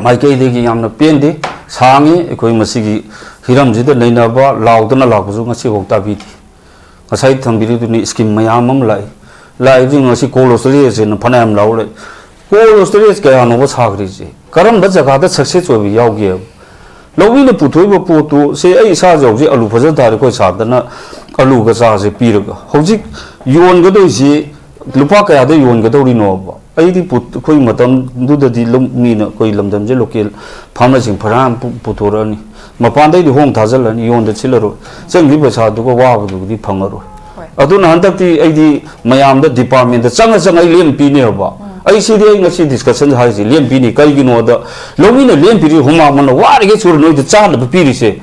ꯃꯥꯏꯀꯩꯗꯒꯤ ꯌꯥꯝꯅ ꯄꯦꯟꯗꯦ꯫ ꯁꯥꯡꯉꯤ ꯑꯩꯈꯣꯏ ꯃꯁꯤꯒꯤ ꯍꯤꯔꯝꯁꯤꯗ ꯅꯩꯅꯕ ꯂꯥꯎꯗꯅ ꯂꯥꯛꯄꯁꯨ ꯉꯁꯤꯐꯥꯎ ꯇꯥꯕꯤꯗꯦ꯫ ꯉꯁꯥꯏ ꯊꯝꯕꯤꯔꯤꯗꯨꯅꯤ ꯁ꯭ꯀꯤꯝ ꯃꯌꯥꯝ ꯑꯃ ꯂꯥꯛꯏ꯫ ꯂꯥꯛꯏꯕꯁꯤꯡ ꯑꯁꯤ ꯀꯣꯜ ꯁ꯭ꯇꯣꯔꯦꯖ ꯍꯥꯏꯅ ꯐꯅꯌꯥꯝ ꯂꯥꯎ ꯂꯩ꯫ ꯀꯣꯜ ꯁ꯭ꯇꯣꯔꯦꯖ ꯀꯌꯥꯅꯣꯕ ꯁꯥꯈ꯭ꯔꯤꯁꯦ? ꯀꯔꯝꯕ ꯖꯒꯥꯗ ꯁꯛꯁꯦꯁ ꯑꯣꯏꯕ ꯌꯥꯎꯒꯦꯕ? ꯂꯧꯃꯤꯅ ꯄꯨꯊꯣꯛꯏꯕ ꯄꯣꯠꯇꯨ ꯁꯦ ꯑꯩ ꯏꯁꯥꯁꯦ ꯍꯧꯖꯤꯛ ꯑꯂꯨ ꯐꯖꯅ ꯊꯥꯔꯦ ꯑꯩꯈꯣꯏ ꯁꯥꯗꯅ ꯑꯂꯨꯒ ꯆꯥꯁꯦ ꯄꯤꯔꯒ ꯍꯧꯖꯤꯛ ꯌꯣꯟꯒꯗꯣꯏꯁꯤ ꯂꯨꯄꯥ ꯀꯌꯥꯗ ꯌꯣꯟꯒꯗꯧꯔꯤꯅꯣꯕ? ꯑꯩꯗꯤ ꯄꯨ-, ꯑꯩꯈꯣꯏ ꯃꯇꯝꯗꯨꯗꯗꯤ ꯂꯧ-, ꯃꯤꯅ ꯑꯩꯈꯣꯏ ꯂꯝꯗꯝꯁꯦ ꯂꯣꯀꯦꯜ ꯐꯥꯔꯃꯔꯁꯤꯡ ꯐꯅꯌꯥꯝ ꯄꯨ-, ꯄꯨꯊꯣꯔꯛꯑꯅꯤ꯫ ꯃꯄꯥꯟꯗꯩꯗꯤ ꯍꯣꯡ ꯊꯥꯖꯤꯜꯂꯅꯤ, ꯌꯣꯟꯗ ꯁꯤꯜꯂꯔꯣꯏ꯫ ꯆꯪꯈꯤꯕ ꯄꯩꯁꯥꯗꯨꯒ ꯋꯥꯕꯗꯨꯒꯗꯤ ꯐꯪꯉꯔꯣꯏ꯫ ꯍꯣꯏ꯫ ꯑꯗꯨꯅ ꯍꯟꯗꯛꯇꯤ ꯑꯩꯗꯤ ꯃꯌꯥꯝꯗ ꯗꯤꯄꯥꯔꯠꯃꯦꯟꯗ ꯆꯪꯉ ꯆꯪꯉ ꯑꯩ ꯂꯦꯝ ꯄꯤꯅꯦꯕ꯫ ꯎꯝ꯫ ꯑꯩ ꯁꯤꯗꯤ ꯑꯩ ꯉꯁꯤ ꯗꯤꯁꯀꯁꯟ ꯍꯥꯏꯔꯤꯁꯤ ꯂꯦꯝ ꯄꯤꯅꯤ꯫ ꯀꯔꯤꯒꯤꯅꯣꯗ ꯂꯧꯃꯤꯅ ꯂꯦꯝ ꯄꯤꯔꯤ ꯍꯨꯃꯥꯡ ꯃꯟꯅ ꯋꯥꯔꯤꯈꯩ ꯁꯨꯔ ꯅꯣꯏꯗ ꯆꯥꯅꯕ ꯄꯤꯔꯤꯁꯦ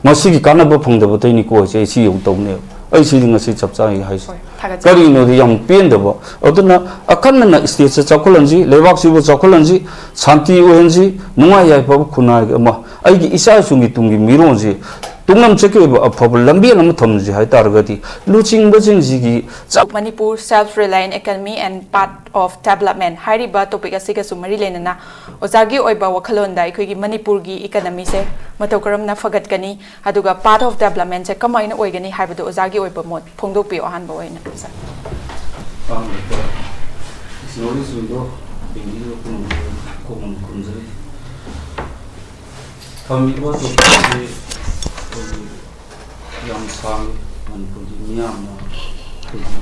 ꯃꯁꯤꯒꯤ ꯀꯥꯟꯅꯕ ꯐꯪꯗꯕ ꯇꯩꯅꯤꯀꯣ ꯍꯥꯏꯁꯦ ꯑꯩ ꯁꯤ ꯌꯧ ꯇꯧꯅꯦꯕ꯫ ꯑꯩ ꯁꯤꯗꯤ ꯉꯁꯤ ꯆꯞ ꯆꯥꯅ ꯑꯩ ꯍꯥꯏꯁꯦ꯫ ꯍꯣꯏ, ꯊꯥꯒꯠꯆꯔꯤ꯫ ꯀꯔꯤꯒꯤꯅꯣꯗꯤ ꯌꯥꯝ ꯄꯦꯟꯗꯕ꯫ ꯑꯗꯨꯅ ꯑꯈꯟꯅꯅ ꯁ꯭ꯇꯦꯠꯁꯦ ꯆꯥꯎꯈꯠꯍꯟꯁꯤ, ꯂꯩꯕꯥꯛꯁꯤꯕꯨ ꯆꯥꯎꯈꯠꯍꯟꯁꯤ, ꯁꯥꯟꯇꯤ ꯑꯣꯏꯍꯟꯁꯤ, ꯅꯨꯡꯉꯥꯏ ꯌꯥꯏꯐꯕ ꯈꯨꯟꯅꯥꯏ ꯑꯃ, ꯑꯩꯒꯤ ꯏꯆꯥ ꯏꯁꯨꯒꯤ ꯇꯨꯡꯒꯤ ꯃꯤꯔꯣꯟꯁꯤ ꯇꯨꯡꯂꯝꯆꯠꯀꯤ ꯑꯣꯏꯕ ꯑꯐꯕ ꯂꯝꯕꯦꯜ ꯑꯃ ꯊꯝꯁꯤ ꯍꯥꯏ ꯇꯥꯔꯒꯗꯤ, ꯂꯨꯆꯤꯡꯕꯁꯤꯡꯁꯤꯒꯤ ꯆꯥꯛ Manipur Self Reliant Economy and Path of Development ꯍꯥꯏꯔꯤꯕ ꯇꯣꯄꯤꯛ ꯑꯁꯤꯒꯁꯨ ꯃꯔꯤ ꯂꯩꯅꯅ ꯑꯣꯖꯥꯒꯤ ꯑꯣꯏꯕ ꯋꯥꯈꯜꯂꯣꯟꯗ ꯑꯩꯈꯣꯏꯒꯤ ꯃꯅꯤꯄꯨꯔꯒꯤ ꯏꯀꯅꯃꯤꯁꯦ ꯃꯇꯧ ꯀꯔꯝꯅ ꯐꯒꯠꯀꯅꯤ, ꯑꯗꯨꯒ ꯄꯥꯊ ꯑꯣꯐ ꯗꯦꯕꯂꯞꯃꯦꯟꯁꯦ ꯀꯃꯥꯏꯅ ꯑꯣꯏꯒꯅꯤ ꯍꯥꯏꯕꯗꯨ ꯑꯣꯖꯥꯒꯤ ꯑꯣꯏꯕ ꯃꯣꯠ ꯐꯣꯡꯗꯣꯛꯄꯤꯌꯣ ꯑꯍꯥꯟꯕ ꯑꯣꯏꯅ, ꯁꯥꯔ꯫ ꯑꯍꯥꯟꯕꯗ ꯏꯁꯣꯔꯒꯤ ꯆꯨꯝꯗꯣ ꯕꯦꯡꯒꯤꯗ ꯈꯨꯔꯨꯝꯖꯔꯤ꯫ ꯊꯝꯃꯤꯕ ꯇꯣꯄꯤꯛꯁꯤ ꯑꯩꯈꯣꯏꯒꯤ ꯌꯥꯝ ꯁꯥꯡꯉꯤ꯫ ꯃꯅꯤꯄꯨꯔꯒꯤ ꯃꯤꯌꯥꯝꯅ ꯑꯩꯈꯣꯏꯒꯤ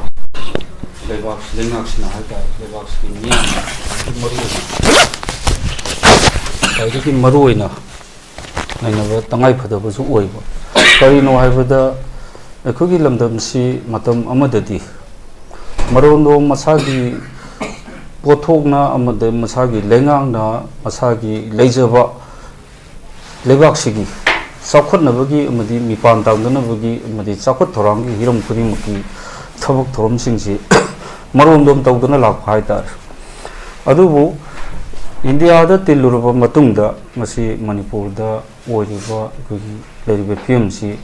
ꯂꯩꯕꯥꯛ ꯂꯩꯉꯥꯛꯁꯤꯅ ꯍꯥꯏꯇꯥꯔꯦ, ꯂꯩꯕꯥꯛꯁꯤꯒꯤ ꯃꯤꯌꯥꯝꯅ ꯈ꯭ꯋꯥꯏꯗꯒꯤ ꯃꯔꯨ ꯑꯣꯏꯅ ꯈ꯭ꯋꯥꯏꯗꯒꯤ ꯃꯔꯨ ꯑꯣꯏꯅ ꯅꯩꯅꯕ ꯇꯉꯥꯏ ꯐꯗꯕꯁꯨ ꯑꯣꯏꯕ꯫ ꯀꯔꯤꯅꯣ ꯍꯥꯏꯕꯗ, ꯑꯩꯈꯣꯏꯒꯤ ꯂꯝꯗꯝꯁꯤ ꯃꯇꯝ ꯑꯃꯗꯗꯤ ꯃꯔꯣꯟꯗꯣꯝ ꯃꯁꯥꯒꯤ ꯄꯣꯠꯊꯣꯛꯅ ꯑꯃꯗꯤ ꯃꯁꯥꯒꯤ ꯂꯩꯉꯥꯛꯅ ꯃꯁꯥꯒꯤ ꯂꯩꯖꯕ ꯂꯩꯕꯥꯛꯁꯤꯒꯤ ꯆꯥꯎꯈꯠꯅꯕꯒꯤ ꯑꯃꯗꯤ ꯃꯤꯄꯥꯟ ꯇꯥꯡꯗꯅꯕꯒꯤ ꯑꯃꯗꯤ ꯆꯥꯎꯈꯠ ꯊꯧꯔꯥꯡꯒꯤ ꯍꯤꯔꯝ ꯈꯨꯗꯤꯡꯃꯛꯀꯤ ꯊꯕꯛ ꯊꯧꯔꯝꯁꯤꯡꯁꯤ ꯃꯔꯣꯝꯗꯣꯝ ꯇꯧꯗꯨꯅ ꯂꯥꯛꯄ ꯍꯥꯏꯇꯥꯔꯦ꯫ ꯑꯗꯨꯕꯨ ꯏꯟꯗꯤꯌꯥꯗ ꯇꯤꯜꯂꯨꯔꯕ ꯃꯇꯨꯡꯗ ꯉꯁꯤ ꯃꯅꯤꯄꯨꯔꯗ ꯑꯣꯏꯔꯤꯕ ꯑꯩꯈꯣꯏꯒꯤ ꯂꯩꯔꯤꯕ ꯐꯤꯕꯝꯁꯤ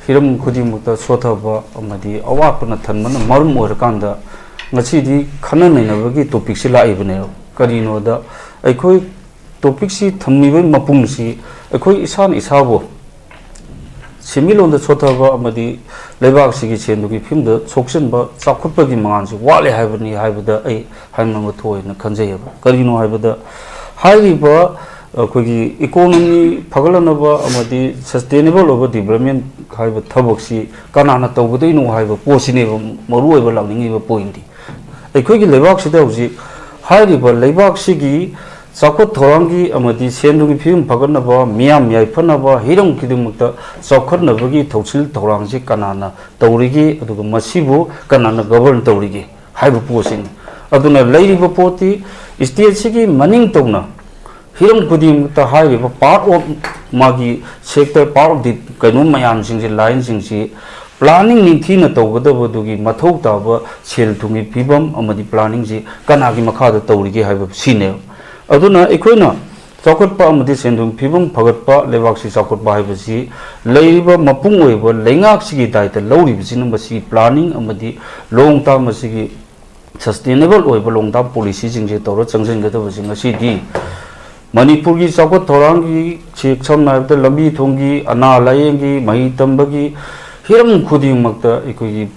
ꯍꯤꯔꯝ ꯈꯨꯗꯤꯡꯃꯛꯇ ꯁꯣꯊꯕ ꯑꯃꯗꯤ ꯑꯋꯥꯠꯄꯅ ꯊꯟꯕꯅ ꯃꯔꯝ ꯑꯣꯏꯔꯀꯥꯟꯗ ꯉꯁꯤꯗꯤ ꯈꯟꯅ ꯅꯩꯅꯕꯒꯤ ꯇꯣꯄꯤꯛꯁꯤ ꯂꯥꯛꯏꯕꯅꯦꯕ꯫ ꯀꯔꯤꯅꯣꯗ, ꯑꯩꯈꯣꯏ ꯇꯣꯄꯤꯛꯁꯤ ꯊꯝꯃꯤꯕꯒꯤ ꯃꯄꯨꯡꯁꯤ ꯑꯩꯈꯣꯏ ꯏꯁꯥꯅ ꯏꯁꯥꯕꯨ ꯁꯦꯟꯃꯤꯠꯂꯣꯟꯗ ꯁꯣꯊꯕ ꯑꯃꯗꯤ ꯂꯩꯕꯥꯛꯁꯤꯒꯤ ꯁꯦꯟ ꯊꯨꯝꯒꯤ ꯐꯤꯕꯝꯗ ꯁꯣꯛꯆꯟꯕ, ꯆꯥꯎꯈꯠꯄꯒꯤ ꯃꯉꯥꯜꯁꯤ ꯋꯥꯠꯂꯦ ꯍꯥꯏꯕꯅꯤ ꯍꯥꯏꯕꯗ ꯑꯩ ꯍꯥꯏꯃꯟꯕ ꯊꯣꯛꯑꯦꯅ ꯈꯟꯖꯩꯑꯕ꯫ ꯀꯔꯤꯅꯣ ꯍꯥꯏꯕꯗ, ꯍꯥꯏꯔꯤꯕ ꯑꯩꯈꯣꯏꯒꯤ ꯏꯀꯣꯅꯣꯃꯤ ꯐꯒꯠꯂꯛꯅꯕ ꯑꯃꯗꯤ ꯁꯁꯇꯦꯅꯦꯕꯜ ꯑꯣꯏꯕ ꯗꯤꯕꯂꯞꯃꯦꯟ ꯍꯥꯏꯕ ꯊꯕꯛꯁꯤ ꯀꯅꯥꯅ ꯇꯧꯒꯗꯣꯏꯅꯣ ꯍꯥꯏꯕ ꯄꯣꯠꯁꯤꯅꯦꯕ ꯃꯔꯨꯑꯣꯏꯕ ꯂꯥꯛꯅꯤꯡꯉꯤꯕ ꯄꯣꯏꯟꯗꯤ꯫ ꯑꯩꯈꯣꯏꯒꯤ ꯂꯩꯕꯥꯛꯁꯤꯗ ꯍꯧꯖꯤꯛ ꯍꯥꯏꯔꯤꯕ ꯂꯩꯕꯥꯛꯁꯤꯒꯤ ꯆꯥꯎꯈꯠ ꯊꯧꯔꯥꯡꯒꯤ ꯑꯃꯗꯤ ꯁꯦꯟ ꯊꯨꯝꯒꯤ ꯐꯤꯕꯝ ꯐꯒꯠꯅꯕ, ꯃꯤꯌꯥꯝ ꯌꯥꯏꯐꯅꯕ ꯍꯤꯔꯝ ꯈꯨꯗꯤꯡꯃꯛꯇ ꯆꯥꯎꯈꯠꯅꯕꯒꯤ ꯊꯧꯁꯤꯜ ꯊꯧꯔꯥꯡꯁꯤ ꯀꯅꯥꯅ ꯇꯧꯔꯤꯒꯦ, ꯑꯗꯨꯒ ꯃꯁꯤꯕꯨ ꯀꯅꯥꯅ ꯒꯕꯔꯟ ꯇꯧꯔꯤꯒꯦ ꯍꯥꯏꯕ ꯄꯣꯠꯁꯤꯅꯤ꯫ ꯑꯗꯨꯅ ꯂꯩꯔꯤꯕ ꯄꯣꯠꯇꯤ ꯁ꯭ꯇꯦꯠꯁꯤꯒꯤ ꯃꯅꯤꯡ ꯇꯧꯅ ꯍꯤꯔꯝ ꯈꯨꯗꯤꯡꯃꯛꯇ ꯍꯥꯏꯔꯤꯕ ꯄꯥꯔꯠ ꯑꯣꯐ ꯃꯥꯒꯤ ꯁꯦꯛꯇꯔ, ꯄꯥꯔꯠ ꯑꯣꯐ ꯗꯤ ꯀꯩꯅꯣ ꯃꯌꯥꯝꯁꯤꯡꯁꯤ, ꯂꯥꯏꯟꯁꯤꯡꯁꯤ ꯄ꯭ꯂꯥꯅꯤꯡ ꯅꯤꯡꯊꯤꯅ ꯇꯧꯒꯗꯕꯗꯨꯒꯤ ꯃꯊꯧ ꯇꯥꯕ ꯁꯦꯜ ꯊꯨꯝꯒꯤ ꯐꯤꯕꯝ ꯑꯃꯗꯤ ꯄ꯭ꯂꯥꯅꯤꯡꯁꯤ ꯀꯅꯥꯒꯤ ꯃꯈꯥꯗ ꯇꯧꯔꯤꯒꯦ ꯍꯥꯏꯕ ꯁꯤꯅꯦꯕ꯫ ꯑꯗꯨꯅ ꯑꯩꯈꯣꯏꯅ ꯆꯥꯎꯈꯠꯄ ꯑꯃꯗꯤ ꯁꯦꯟ ꯊꯨꯝ ꯐꯤꯕꯝ ꯐꯒꯠꯄ, ꯂꯩꯕꯥꯛꯁꯤ ꯆꯥꯎꯈꯠꯄ ꯍꯥꯏꯕꯁꯤ ꯂꯩꯔꯤꯕ ꯃꯄꯨꯡ ꯑꯣꯏꯕ ꯂꯩꯉꯥꯛꯁꯤꯒꯤ ꯗꯥꯏꯇ ꯂꯧꯔꯤꯕꯁꯤꯅ ꯃꯁꯤꯒꯤ planning ꯑꯃꯗꯤ long term ꯑꯁꯤꯒꯤ sustainable ꯑꯣꯏꯕ long term policyꯁꯤꯡꯁꯦ ꯇꯧꯔ ꯆꯪꯁꯤꯟꯒꯗꯕꯁꯤꯡ ꯑꯁꯤꯗꯤ ꯃꯅꯤꯄꯨꯔꯒꯤ ꯆꯥꯎꯈꯠ ꯊꯧꯔꯥꯡꯒꯤ ꯁꯤ ꯁꯝꯅ ꯍꯥꯏꯔꯕꯗ ꯂꯝꯕꯤ ꯊꯣꯡꯒꯤ, ꯑꯅꯥ ꯂꯥꯏꯌꯦꯡꯒꯤ, ꯃꯍꯩ ꯇꯝꯕꯒꯤ ꯍꯤꯔꯝ ꯈꯨꯗꯤꯡꯃꯛꯇ ꯑꯩꯈꯣꯏꯒꯤ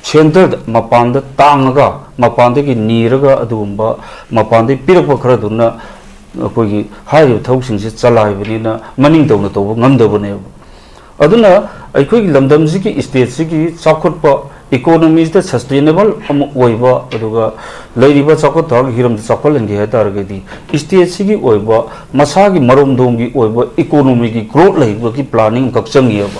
centreꯗ ꯃꯄꯥꯟꯗ ꯇꯥꯡꯉꯒ ꯃꯄꯥꯟꯗꯒꯤ ꯅꯤꯔꯒ ꯑꯗꯨꯒꯨꯝꯕ ꯃꯄꯥꯟꯗꯒꯤ ꯄꯤꯔꯛꯄ ꯈꯔꯗꯨꯅ ꯑꯩꯈꯣꯏꯒꯤ ꯍꯥꯏꯔꯤꯕ ꯊꯕꯛꯁꯤꯡꯁꯦ ꯆꯂꯥꯏꯕꯅꯤꯅ ꯃꯅꯤꯡ ꯇꯧꯅ ꯇꯧꯕ ꯉꯝꯗꯕꯅꯦꯕ꯫ ꯑꯗꯨꯅ ꯑꯩꯈꯣꯏꯒꯤ ꯂꯝꯗꯝꯁꯤꯒꯤ stateꯁꯤꯒꯤ ꯆꯥꯎꯈꯠꯄ, economyꯁꯤꯗ sustainable ꯑꯃ ꯑꯣꯏꯕ, ꯑꯗꯨꯒ ꯂꯩꯔꯤꯕ ꯆꯥꯎꯈꯠ ꯊꯧꯔꯥꯡꯒꯤ ꯍꯤꯔꯝꯗ ꯆꯥꯎꯈꯠꯍꯟꯒꯦ ꯍꯥꯏ ꯇꯥꯔꯒꯗꯤ stateꯁꯤꯒꯤ ꯑꯣꯏꯕ ꯃꯁꯥꯒꯤ ꯃꯔꯣꯝꯗꯣꯝꯒꯤ ꯑꯣꯏꯕ economyꯒꯤ growth ꯂꯩꯕꯒꯤ planning ꯑꯃꯈꯛ ꯆꯪꯉꯤꯑꯕ꯫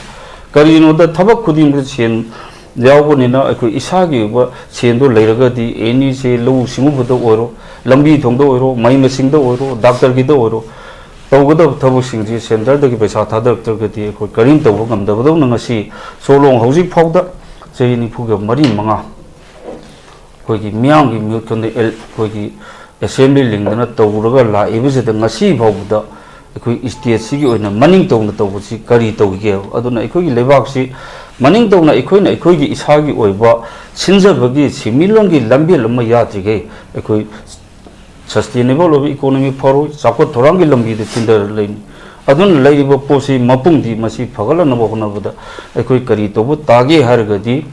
ꯀꯔꯤꯒꯤꯅꯣꯗ ꯊꯕꯛ ꯈꯨꯗꯤꯡꯃꯛꯇ ꯁꯦꯟ ꯌꯥꯎꯕꯅꯤꯅ ꯑꯩꯈꯣꯏ ꯏꯁꯥꯒꯤ ꯑꯣꯏꯕ ꯁꯦꯟꯗꯣ ꯂꯩꯔꯒꯗꯤ ꯑꯦꯅꯤꯁꯦ ꯂꯧꯎ ꯁꯤꯡꯎꯕꯗ ꯑꯣꯏꯔꯣ, ꯂꯝꯕꯤ ꯊꯣꯡꯗ ꯑꯣꯏꯔꯣ, ꯃꯍꯩ ꯃꯁꯤꯡꯗ ꯑꯣꯏꯔꯣ, ꯗꯥꯛꯇꯔꯒꯤꯗ ꯑꯣꯏꯔꯣ, ꯇꯧꯒꯗꯕ ꯊꯕꯛꯁꯤꯡꯁꯤ centreꯗꯒꯤ ꯄꯩꯁꯥ ꯊꯥꯗꯔꯛꯇ꯭ꯔꯒꯗꯤ ꯑꯩꯈꯣꯏ ꯀꯔꯤꯝ ꯇꯧꯕ ꯉꯝꯗꯕꯗꯧꯅ ꯉꯁꯤ ꯁꯣꯂꯣꯡ ꯍꯧꯖꯤꯛ ꯐꯥꯎꯗ ꯆꯍꯤ ꯅꯤꯐꯨꯒ ꯃꯔꯤ ꯃꯉꯥ ꯑꯩꯈꯣꯏꯒꯤ ꯃꯤꯌꯥꯝꯒꯤ ꯃꯤꯍꯨꯠ ꯈꯟꯗ ꯑꯩꯈꯣꯏꯒꯤ assembly ꯂꯤꯡꯗꯅ ꯇꯧꯔꯒ ꯂꯥꯛꯏꯕꯁꯤꯗ ꯉꯁꯤ ꯐꯥꯎꯕꯗ ꯑꯩꯈꯣꯏ stateꯁꯤꯒꯤ ꯑꯣꯏꯅ ꯃꯅꯤꯡ ꯇꯧꯅ ꯇꯧꯕꯁꯤ ꯀꯔꯤ ꯇꯧꯔꯤꯒꯦ? ꯑꯗꯨꯅ ꯑꯩꯈꯣꯏꯒꯤ ꯂꯩꯕꯥꯛꯁꯤ ꯃꯅꯤꯡ ꯇꯧꯅ ꯑꯩꯈꯣꯏꯅ ꯑꯩꯈꯣꯏꯒꯤ ꯏꯁꯥꯒꯤ ꯑꯣꯏꯕ ꯁꯤꯟꯖꯕꯒꯤ ꯁꯦꯟꯃꯤꯠꯂꯣꯟꯒꯤ ꯂꯝꯕꯦꯜ ꯑꯃ ꯌꯥꯗ꯭ꯔꯤꯈꯩ ꯑꯩꯈꯣꯏ sustainable ꯑꯣꯏꯕ economy ꯐꯔꯣꯏ, ꯆꯥꯎꯈꯠ ꯊꯧꯔꯥꯡꯒꯤ ꯂꯝꯕꯤꯗ ꯆꯤꯟꯊꯔ ꯂꯩꯅꯤ꯫ ꯑꯗꯨꯅ ꯂꯩꯔꯤꯕ ꯄꯣꯠꯁꯤ ꯃꯄꯨꯡꯗꯤ ꯃꯁꯤ ꯐꯒꯠꯂꯛꯅꯕ ꯍꯣꯠꯅꯕꯗ ꯑꯩꯈꯣꯏ ꯀꯔꯤ ꯇꯧꯕ ꯇꯥꯒꯦ ꯍꯥꯏꯔꯒꯗꯤ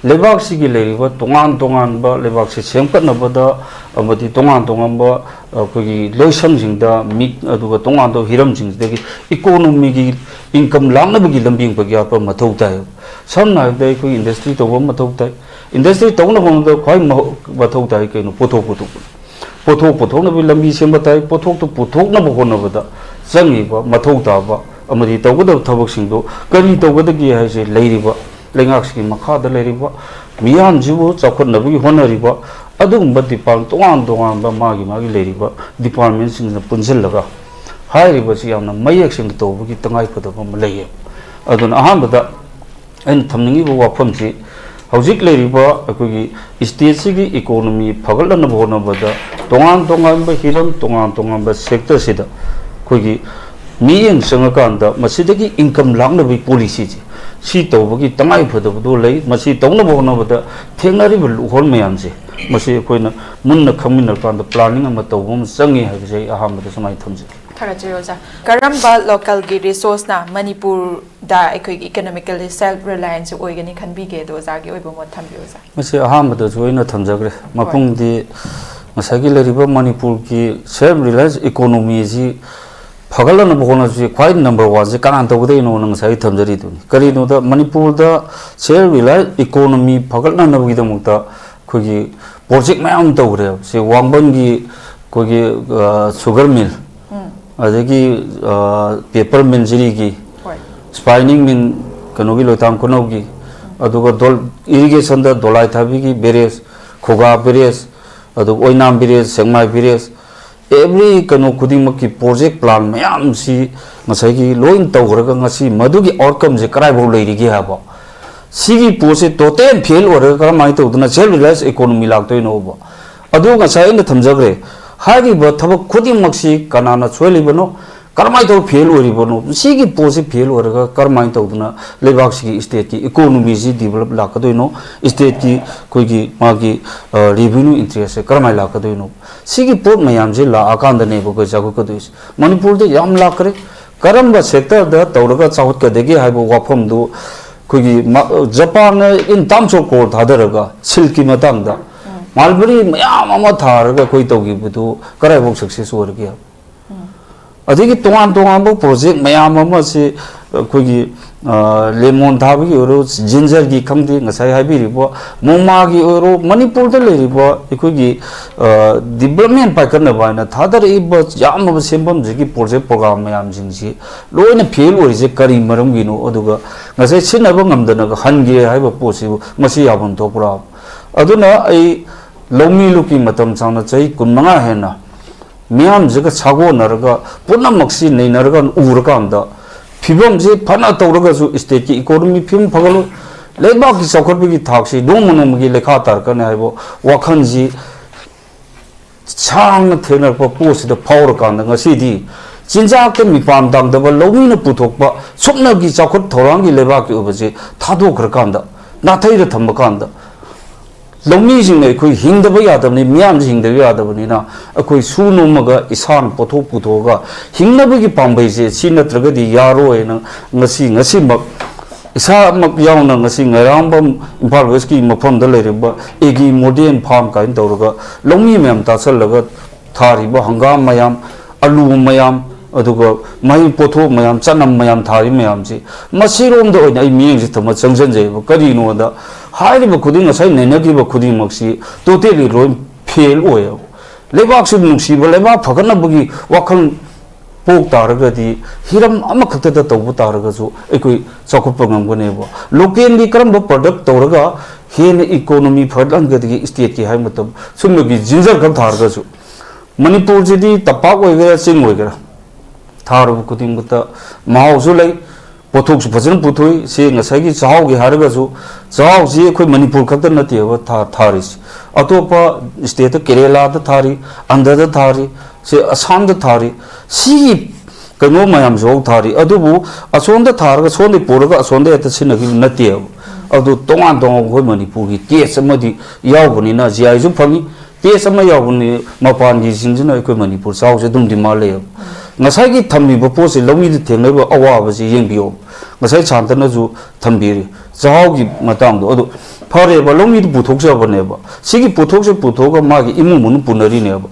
ꯂꯩꯕꯥꯛꯁꯤꯒꯤ ꯂꯩꯔꯤꯕ ꯇꯣꯉꯥꯟ ꯇꯣꯉꯥꯟꯕ ꯂꯩꯕꯥꯛꯁꯤ ꯁꯦꯝꯒꯠꯅꯕꯗ ꯑꯃꯗꯤ ꯇꯣꯉꯥꯟ ꯇꯣꯉꯥꯟꯕ ꯑꯩꯈꯣꯏꯒꯤ ꯂꯣꯏꯁꯪꯁꯤꯡꯗ ꯃꯤꯠ ꯑꯗꯨꯒ ꯇꯣꯉꯥꯟ ꯇꯣꯉꯥꯟꯕ ꯍꯤꯔꯝꯁꯤꯡꯁꯤꯗꯒꯤ economyꯒꯤ income ꯂꯥꯛꯅꯕꯒꯤ ꯂꯝꯕꯤ ꯑꯃꯈꯛ ꯌꯥꯠꯄ ꯃꯊꯧ ꯇꯥꯏ꯫ ꯁꯝꯅ ꯍꯥꯏꯔꯕꯗ ꯑꯩꯈꯣꯏ industry ꯇꯧꯕ ꯑꯃ ꯃꯊꯧ ꯇꯥꯏ꯫ Industry ꯇꯧꯅꯕ ꯍꯣꯠꯅꯕꯗ ꯈ꯭ꯋꯥꯏ ꯃꯍ-, ꯃꯊꯧ ꯇꯥꯏ ꯀꯩꯅꯣ? ꯄꯣꯠꯊꯣꯛ ꯄꯨꯊꯣꯛꯄ꯫ ꯄꯣꯠꯊꯣꯛ ꯄꯨꯊꯣꯛꯅꯕꯒꯤ ꯂꯝꯕꯤ ꯁꯦꯝꯕ ꯇꯥꯏ꯫ ꯄꯣꯠꯊꯣꯛꯇꯨ ꯄꯨꯊꯣꯛꯅꯕ ꯍꯣꯠꯅꯕꯗ ꯆꯪꯉꯤꯕ ꯃꯊꯧ ꯇꯥꯕ ꯑꯃꯗꯤ ꯇꯧꯒꯗꯕ ꯊꯕꯛꯁꯤꯡꯗꯨ ꯀꯔꯤ ꯇꯧꯒꯗꯒꯦ ꯍꯥꯏꯁꯦ ꯂꯩꯔꯤꯕ ꯂꯩꯉꯥꯛꯁꯤꯒꯤ ꯃꯈꯥꯗ ꯂꯩꯔꯤꯕ ꯃꯤꯌꯥꯝꯁꯤꯕꯨ ꯆꯥꯎꯈꯠꯅꯕꯒꯤ ꯍꯣꯠꯅꯔꯤꯕ ꯑꯗꯨꯒꯨꯝꯕ department ꯇꯣꯉꯥꯟ ꯇꯣꯉꯥꯟꯕ ꯃꯥꯒꯤ ꯃꯥꯒꯤ ꯂꯩꯔꯤꯕ departmentꯁꯤꯡꯅ ꯄꯨꯟꯁꯤꯜꯂꯒ ꯍꯥꯏꯔꯤꯕꯁꯤ ꯌꯥꯝꯅ ꯃꯌꯦꯛ ꯁꯦꯡꯅ ꯇꯧꯕꯒꯤ ꯇꯉꯥꯏꯐꯗꯕ ꯑꯃ ꯂꯩꯌꯦꯕ꯫ ꯑꯗꯨꯅ ꯑꯍꯥꯟꯕꯗ ꯑꯩꯅ ꯊꯝꯅꯤꯡꯉꯤꯕ ꯋꯥꯐꯝꯁꯤ ꯍꯧꯖꯤꯛ ꯂꯩꯔꯤꯕ ꯑꯩꯈꯣꯏꯒꯤ stateꯁꯤꯒꯤ economy ꯐꯒꯠꯂꯛꯅꯕ ꯍꯣꯠꯅꯕꯗ ꯇꯣꯉꯥꯟ ꯇꯣꯉꯥꯟꯕ ꯍꯤꯔꯝ, ꯇꯣꯉꯥꯟ ꯇꯣꯉꯥꯟꯕ sectorꯁꯤꯗ ꯑꯩꯈꯣꯏꯒꯤ ꯃꯤꯠꯌꯦꯡ ꯆꯪꯉꯀꯥꯟꯗ ꯃꯁꯤꯗꯒꯤ ꯏꯟꯀꯝ ꯂꯥꯛꯅꯕꯒꯤ ꯄꯣꯂꯤꯁꯤꯁꯦ, ꯁꯤ ꯇꯧꯕꯒꯤ ꯇꯉꯥꯏ ꯐꯗꯕꯗꯣ ꯂꯩ꯫ ꯃꯁꯤ ꯇꯧꯅꯕ ꯍꯣꯠꯅꯕꯗ ꯊꯦꯡꯅꯔꯤꯕ ꯂꯨꯍꯣꯔ ꯃꯌꯥꯝꯁꯦ, ꯃꯁꯤ ꯑꯩꯈꯣꯏꯅ ꯃꯨꯟꯅ ꯈꯪꯃꯤꯟꯅꯔꯀꯥꯟꯗ ꯄ꯭ꯂꯥꯅꯤꯡ ꯑꯃ ꯇꯧꯕ ꯑꯃ ꯆꯪꯉꯤ ꯍꯥꯏꯕꯁꯦ ꯑꯩ ꯑꯍꯥꯟꯕꯗ ꯁꯨꯃꯥꯏꯅ ꯊꯝꯖꯒꯦ꯫ ꯊꯥꯒꯠꯆꯔꯤ ꯑꯣꯖꯥ꯫ ꯀꯔꯝꯕ ꯂꯣꯀꯦꯜꯒꯤ ꯔꯤꯁꯣꯔꯁꯅ ꯃꯅꯤꯄꯨꯔꯗ ꯑꯩꯈꯣꯏꯒꯤ ꯏꯀꯣꯅꯣꯃꯤꯀꯦꯜꯂꯤ ꯁꯦꯜꯐ ꯔꯤꯂꯥꯏꯟꯁ ꯑꯣꯏꯒꯅꯤ ꯈꯟꯕꯤꯒꯦ? ꯑꯗꯣ ꯑꯣꯖꯥꯒꯤ ꯑꯣꯏꯕ ꯃꯣꯠ ꯊꯝꯕꯤꯌꯨ ꯑꯣꯖꯥ꯫ ꯃꯁꯤ ꯑꯍꯥꯟꯕꯗꯁꯨ ꯑꯩꯅ ꯊꯝꯖꯈ꯭ꯔꯦ꯫ ꯃꯄꯨꯡꯗꯤ ꯉꯁꯥꯏꯒꯤ ꯂꯩꯔꯤꯕ ꯃꯅꯤꯄꯨꯔꯒꯤ ꯁꯦꯜꯐ ꯔꯤꯂꯥꯏꯟꯁ ꯏꯀꯣꯅꯣꯃꯤꯁꯤ ꯐꯒꯠꯂꯛꯅꯕ ꯍꯣꯠꯅꯕꯁꯤ ꯈ꯭ꯋꯥꯏ ꯅꯝꯕꯔ ꯋꯥꯟꯁꯦ ꯀꯅꯥꯅ ꯇꯧꯒꯗꯣꯏꯅꯣꯅ ꯉꯁꯥꯏ ꯊꯝꯖꯔꯤꯗꯨꯅꯤ꯫ ꯀꯔꯤꯅꯣꯗ ꯃꯅꯤꯄꯨꯔꯗ ꯁꯦꯜꯐ ꯔꯤꯂꯥꯏꯟꯁ ꯏꯀꯣꯅꯣꯃꯤ ꯐꯒꯠꯅꯅꯕꯒꯤꯗꯃꯛꯇ ꯑꯩꯈꯣꯏꯒꯤ ꯄ꯭ꯔꯣꯖꯦꯛ ꯃꯌꯥꯝ ꯑꯃ ꯇꯧꯈ꯭ꯔꯦꯕ꯫ ꯁꯤ ꯋꯥꯡꯕꯟꯒꯤ ꯑꯩꯈꯣꯏꯒꯤ, ꯑ, ꯁꯨꯒꯔ ꯃꯤꯜ, ꯎꯝ꯫ ꯑꯗꯒꯤ, ꯑ, ꯄꯦꯄꯔ ꯃꯤꯜ ꯖꯤꯔꯤꯒꯤ, ꯍꯣꯏ꯫ ꯁ꯭ꯄꯥꯏꯅꯤꯡ ꯃꯤꯜ ꯀꯩꯅꯣꯒꯤ ꯂꯣꯏꯇꯥꯡ ꯈꯨꯅꯧꯒꯤ, ꯑꯗꯨꯒ ꯗꯣꯜ-, ꯏꯔꯤꯒꯦꯁꯟꯗ ꯗꯣꯂꯥꯏ ꯊꯥꯕꯤꯒꯤ ꯕꯦꯔꯦꯖ, ꯈꯨꯒꯥ ꯕꯦꯔꯦꯖ, ꯑꯗꯨꯒ ꯑꯣꯏꯅꯥꯝ ꯕꯦꯔꯦꯖ, ꯁꯦꯛꯃꯥꯏ ꯕꯦꯔꯦꯖ, ꯑꯦꯕ꯭ꯔꯤ ꯀꯩꯅꯣ ꯈꯨꯗꯤꯡꯃꯛꯀꯤ ꯄ꯭ꯔꯣꯖꯦꯛ ꯄ꯭ꯂꯥꯟ ꯃꯌꯥꯝꯁꯤ ꯉꯁꯥꯏꯒꯤ ꯂꯣꯏ ꯇꯧꯈ꯭ꯔꯒ ꯉꯁꯤ ꯃꯗꯨꯒꯤ ꯑꯥꯎꯠꯀꯝꯁꯦ ꯀꯗꯥꯏꯐꯥꯎ ꯂꯩꯔꯤꯒꯦ ꯍꯥꯏꯕ, ꯁꯤꯒꯤ ꯄꯣꯠꯁꯦ ꯇꯣꯇꯦꯜ ꯐꯦꯜ ꯑꯣꯏꯔꯒ ꯀꯔꯝꯍꯥꯏꯅ ꯇꯧꯗꯅ ꯁꯦꯜꯐ ꯔꯤꯂꯥꯏꯟꯁ ꯏꯀꯣꯅꯣꯃꯤ ꯂꯥꯛꯇꯣꯏꯅꯣꯕ? ꯑꯗꯨ ꯉꯁꯥꯏ ꯑꯩꯅ ꯊꯝꯖꯈ꯭ꯔꯦ, ꯍꯥꯏꯔꯤꯕ ꯊꯕꯛ ꯈꯨꯗꯤꯡꯃꯛꯁꯤ ꯀꯅꯥꯅ ꯁꯣꯏꯍꯜꯂꯤꯕꯅꯣ, ꯀꯔꯝꯍꯥꯏꯅ ꯇꯧꯔ ꯐꯦꯜ ꯑꯣꯏꯔꯤꯕꯅꯣ? ꯁꯤꯒꯤ ꯄꯣꯠꯁꯤ ꯐꯦꯜ ꯑꯣꯏꯔꯒ ꯀꯔꯝꯍꯥꯏꯅ ꯇꯧꯗꯅ ꯂꯩꯕꯥꯛꯁꯤꯒꯤ ꯁ꯭ꯇꯦꯠꯀꯤ ꯏꯀꯣꯅꯣꯃꯤꯁꯤ ꯗꯤꯕꯂꯞ ꯂꯥꯛꯀꯗꯣꯏꯅꯣ? ꯁ꯭ꯇꯦꯠꯀꯤ ꯑꯩꯈꯣꯏꯒꯤ ꯃꯥꯒꯤ, ꯑ, ꯔꯦꯚꯤꯅ꯭ꯌꯨ ꯏꯟꯇꯔꯦꯁꯁꯦ ꯀꯔꯝꯍꯥꯏꯅ ꯂꯥꯛꯀꯗꯣꯏꯅꯣ? ꯁꯤꯒꯤ ꯄꯣꯠ ꯃꯌꯥꯝꯁꯦ ꯂꯥꯛꯑꯀꯥꯟꯗꯅꯦꯕ ꯑꯩꯈꯣꯏ ꯆꯥꯎꯈꯠꯀꯗꯣꯏꯁꯦ꯫ ꯃꯅꯤꯄꯨꯔꯗ ꯌꯥꯝ ꯂꯥꯛꯈ꯭ꯔꯦ꯫ ꯀꯔꯝꯕ ꯁꯦꯛꯇꯔꯗ ꯇꯧꯔꯒ ꯆꯥꯎꯈꯠꯀꯗꯒꯦ ꯍꯥꯏꯕ ꯋꯥꯐꯝꯗꯨ ꯑꯩꯈꯣꯏꯒꯤ ꯃ-, ꯖꯄꯥꯟꯅ in terms of crore ꯊꯥꯗꯔꯒ ꯁꯤꯜꯛꯀꯤ ꯃꯇꯥꯡꯗ, ꯃꯜꯕꯔꯤ ꯃꯌꯥꯝ ꯑꯃ ꯊꯥꯔꯒ ꯑꯩꯈꯣꯏ ꯇꯧꯈꯤꯕꯗꯨ ꯀꯗꯥꯏꯐꯥꯎ ꯁꯛꯁꯦꯁ ꯑꯣꯏꯔꯒꯦ? ꯑꯗꯒꯤ ꯇꯣꯉꯥꯟ ꯇꯣꯉꯥꯟꯕ ꯄ꯭ꯔꯣꯖꯦꯛ ꯃꯌꯥꯝ ꯑꯃꯁꯤ ꯑꯩꯈꯣꯏꯒꯤ, ꯑ, ꯂꯦꯃꯣꯟ ꯊꯥꯕꯒꯤ ꯑꯣꯏꯔꯣ, ꯖꯤꯟꯖꯔꯒꯤ ꯈꯪꯗꯦ, ꯉꯁꯥꯏ ꯍꯥꯏꯕꯤꯔꯤꯕ ꯃꯣꯃꯥꯒꯤ ꯑꯣꯏꯔꯣ, ꯃꯅꯤꯄꯨꯔꯗ ꯂꯩꯔꯤꯕ ꯑꯩꯈꯣꯏꯒꯤ, ꯑ, ꯗꯤꯕꯂꯞꯃꯦꯟ ꯄꯥꯏꯈꯠꯅꯕ ꯍꯥꯏꯅ ꯊꯥꯗꯔꯛꯏꯕ ꯌꯥꯝꯂꯕ ꯁꯦꯟꯐꯝꯁꯤꯒꯤ ꯄ꯭ꯔꯣꯖꯦꯛ ꯄ꯭ꯔꯣꯒ꯭ꯔꯥꯝ ꯃꯌꯥꯝꯁꯤꯡꯁꯤ ꯂꯣꯏꯅ ꯐꯦꯜ ꯑꯣꯏꯔꯤꯁꯦ ꯀꯔꯤ ꯃꯔꯝꯒꯤꯅꯣ? ꯑꯗꯨꯒ ꯉꯁꯥꯏ ꯁꯤꯖꯤꯟꯅꯕ ꯉꯝꯗꯅꯒ ꯍꯟꯈ꯭ꯔꯦ ꯍꯥꯏꯕ ꯄꯣꯠꯁꯤꯕꯨ ꯃꯁꯤ ꯌꯥꯐꯝ ꯊꯣꯛꯄ꯭ꯔꯥ? ꯑꯗꯨꯅ ꯑꯩ ꯂꯧꯃꯤ ꯂꯨꯞꯀꯤ ꯃꯇꯝ ꯁꯥꯡꯅ ꯆꯍꯤ ꯀꯨꯟꯃꯉꯥ ꯍꯦꯟꯅ ꯃꯤꯌꯥꯝꯁꯤꯒ ꯁꯥꯒꯣꯟꯅꯔꯒ ꯄꯨꯝꯅꯃꯛꯁꯤ ꯅꯩꯅꯔꯒ ꯎꯔꯀꯥꯟꯗ ꯐꯤꯕꯝꯁꯤ ꯐꯅ ꯇꯧꯔꯒꯁꯨ ꯁ꯭ꯇꯦꯠꯀꯤ ꯏꯀꯣꯅꯣꯃꯤ ꯐꯤꯕꯝ ꯐꯒꯠꯂꯣꯏ, ꯂꯩꯕꯥꯛꯀꯤ ꯆꯥꯎꯈꯠꯄꯒꯤ ꯊꯥꯛꯁꯤ ꯅꯣꯡꯃ ꯅꯣꯡꯃꯒꯤ ꯂꯩꯈꯥ ꯇꯥꯔꯛꯀꯅꯤ ꯍꯥꯏꯕ ꯋꯥꯈꯜꯁꯤ ꯁꯥꯡꯅ ꯊꯦꯡꯅꯔꯛꯄ ꯄꯣꯠꯁꯤꯗ ꯐꯥꯎꯔꯀꯥꯟꯗ ꯉꯁꯤꯗꯤ ꯆꯤꯟꯖꯥꯛꯇ ꯃꯤꯄꯥꯟ ꯇꯥꯡꯗꯕ ꯂꯧꯃꯤꯅ ꯄꯨꯊꯣꯛꯄ ꯁꯨꯞꯅꯒꯤ ꯆꯥꯎꯈꯠ ꯊꯧꯔꯥꯡꯒꯤ ꯂꯩꯕꯥꯛꯀꯤ ꯑꯣꯏꯕꯁꯦ ꯊꯥꯗꯣꯛꯈ꯭ꯔꯀꯥꯟꯗ, ꯅꯥꯊꯩꯔ ꯊꯝꯕ ꯀꯥꯟꯗ, ꯂꯧꯃꯤꯁꯤꯡꯅ ꯑꯩꯈꯣꯏ ꯍꯤꯡꯗꯕ ꯌꯥꯗꯕꯅꯤ, ꯃꯤꯌꯥꯝꯁꯤ ꯍꯤꯡꯗꯕ ꯌꯥꯗꯕꯅꯤꯅ, ꯑꯩꯈꯣꯏ ꯁꯨ ꯅꯣꯝꯃꯒ ꯏꯁꯥꯅ ꯄꯣꯠꯊꯣꯛ ꯄꯨꯊꯣꯛꯑꯒ ꯍꯤꯡꯅꯕꯒꯤ ꯄꯥꯝꯕꯩꯁꯦ ꯁꯤ ꯅꯠꯇ꯭ꯔꯒꯗꯤ ꯌꯥꯔꯣꯏꯅ ꯉꯁꯤ, ꯉꯁꯤꯃꯛ ꯏꯁꯥꯃꯛ ꯌꯥꯎꯅ ꯉꯁꯤ ꯉꯥꯏꯔꯥꯡꯕꯝ ꯏꯝꯐꯥꯜ ꯋꯦꯁꯀꯤ ꯃꯐꯝꯗ ꯂꯩꯔꯤꯕ ꯑꯦꯒꯤ ꯃꯣꯗꯦꯜ ꯐꯥꯔꯝ ꯀꯥꯏꯅ ꯇꯧꯔꯒ ꯂꯧꯃꯤ ꯃꯌꯥꯝ ꯇꯥꯁꯜꯂꯒ ꯊꯥꯔꯤꯕ ꯍꯪꯒꯥꯝ ꯃꯌꯥꯝ, ꯑꯂꯨ ꯃꯌꯥꯝ, ꯑꯗꯨꯒ ꯃꯍꯩ ꯄꯣꯠꯊꯣꯛ ꯃꯌꯥꯝ, ꯆꯅꯝ ꯃꯌꯥꯝ ꯊꯥꯔꯤ ꯃꯌꯥꯝꯁꯤ, ꯃꯁꯤꯔꯣꯝꯗ ꯑꯣꯏꯅ ꯑꯩ ꯃꯤꯠꯌꯦꯡꯁꯤ ꯊꯝꯃ ꯆꯪꯁꯤꯟꯖꯩꯑꯕ꯫ ꯀꯔꯤꯅꯣꯗ, ꯍꯥꯏꯔꯤꯕ ꯈꯨꯗꯤꯡ, ꯉꯁꯥꯏ ꯅꯩꯅꯈꯤꯕ ꯈꯨꯗꯤꯡꯃꯛꯁꯤ ꯇꯣꯇꯦꯜꯂꯤ ꯂꯣꯏ ꯐꯦꯜ ꯑꯣꯏꯌꯦꯕ꯫ ꯂꯩꯕꯥꯛꯁꯤꯕꯨ ꯅꯨꯡꯁꯤꯕ, ꯂꯩꯕꯥꯛ ꯐꯒꯠꯅꯕꯒꯤ ꯋꯥꯈꯜ ꯄꯣꯛ ꯇꯥꯔꯒꯗꯤ, ꯍꯤꯔꯝ ꯑꯃꯈꯛꯇꯗ ꯇꯧꯕ ꯇꯥꯔꯒꯁꯨ ꯑꯩꯈꯣꯏ ꯆꯥꯎꯈꯠꯄ ꯉꯝꯒꯅꯦꯕ꯫ ꯂꯣꯀꯦꯜꯒꯤ ꯀꯔꯝꯕ ꯄ꯭ꯔꯗꯛ ꯇꯧꯔꯒ ꯍꯦꯟꯅ ꯏꯀꯣꯅꯣꯃꯤ ꯐꯒꯠꯍꯟꯒꯗꯒꯦ ꯁ꯭ꯇꯦꯠꯀꯤ ꯍꯥꯏꯕ ꯃꯇꯝ, ꯁꯨꯝꯕꯒꯤ ꯖꯤꯟꯖꯔ ꯈꯛ ꯊꯥꯔꯒꯁꯨ, ꯃꯅꯤꯄꯨꯔꯁꯤꯗꯤ ꯇꯝꯄꯥꯛ ꯑꯣꯏꯒꯦꯔꯥ ꯆꯤꯡ ꯑꯣꯏꯒꯦꯔꯥ ꯊꯥꯔꯨꯕ ꯈꯨꯗꯤꯡꯃꯛꯇ ꯃꯍꯥꯎꯁꯨ ꯂꯩ, ꯄꯣꯠꯊꯣꯛꯁꯨ ꯐꯖꯅ ꯄꯨꯊꯣꯛꯏ꯫ ꯁꯤ ꯉꯁꯥꯏꯒꯤ ꯆꯥꯛꯍꯥꯎꯒꯤ ꯍꯥꯏꯔꯒꯁꯨ, ꯆꯥꯛꯍꯥꯎꯁꯤ ꯑꯩꯈꯣꯏ ꯃꯅꯤꯄꯨꯔ ꯈꯛꯇ ꯅꯠꯇꯦꯕ ꯊꯥ-, ꯊꯥꯔꯤꯁꯤ, ꯑꯇꯣꯞꯄ ꯁ꯭ꯇꯦꯠꯇ, ꯀꯦꯔꯦꯂꯥꯗ ꯊꯥꯔꯤ, ꯑꯟꯙ꯭ꯔꯗ ꯊꯥꯔꯤ, ꯁꯤ ꯑꯁꯥꯝꯗ ꯊꯥꯔꯤ꯫ ꯁꯤꯒꯤ ꯀꯩꯅꯣ ꯃꯌꯥꯝꯁꯨ ꯍꯧ ꯊꯥꯔꯤ꯫ ꯑꯗꯨꯕꯨ ꯑꯁꯣꯝꯗ ꯊꯥꯔꯒ ꯁꯣꯝꯗꯒꯤ ꯄꯨꯔꯒ ꯑꯁꯣꯝꯗ ꯍꯦꯛꯇ ꯁꯤꯖꯤꯟꯅꯈꯤꯕ ꯅꯠꯇꯦꯕ꯫ ꯑꯗꯨ ꯇꯣꯉꯥꯟ ꯇꯣꯉꯥꯟꯕ ꯑꯩꯈꯣꯏ ꯃꯅꯤꯄꯨꯔꯒꯤ ꯇꯦꯁ ꯑꯃꯗꯤ ꯌꯥꯎꯕꯅꯤꯅ, ꯖꯤ ꯑꯥꯏꯁꯨ ꯐꯪꯉꯤ, ꯇꯦꯁ ꯑꯃ ꯌꯥꯎꯕꯅꯤ꯫ ꯃꯄꯥꯟꯒꯤꯁꯤꯡꯁꯤꯅ ꯑꯩꯈꯣꯏ ꯃꯅꯤꯄꯨꯔ ꯆꯥꯛꯍꯥꯎꯁꯦ ꯑꯗꯨꯝ ꯗꯤꯃꯥꯟ ꯂꯩꯌꯦꯕ꯫ ꯉꯁꯥꯏꯒꯤ ꯊꯝꯃꯤꯕ ꯄꯣꯠꯁꯦ ꯂꯧꯃꯤꯗ ꯊꯦꯡꯅꯔꯤꯕ ꯑꯋꯥꯕꯁꯤ ꯌꯦꯡꯕꯤꯌꯣ꯫ ꯉꯁꯥꯏ ꯁꯥꯟꯇꯅꯁꯨ ꯊꯝꯕꯤꯔꯤ ꯆꯥꯛꯍꯥꯎꯒꯤ ꯃꯇꯥꯡꯗꯣ꯫ ꯑꯗꯨ ꯐꯔꯦꯕ, ꯂꯧꯃꯤꯗꯨ ꯄꯨꯊꯣꯛꯆꯕꯅꯦꯕ꯫ ꯁꯤꯒꯤ ꯄꯣꯠꯊꯣꯛꯁꯦ ꯄꯨꯊꯣꯛꯑꯒ ꯃꯥꯒꯤ ꯏꯃꯨꯡ ꯃꯅꯨꯡ ꯄꯨꯅꯔꯤꯅꯦꯕ꯫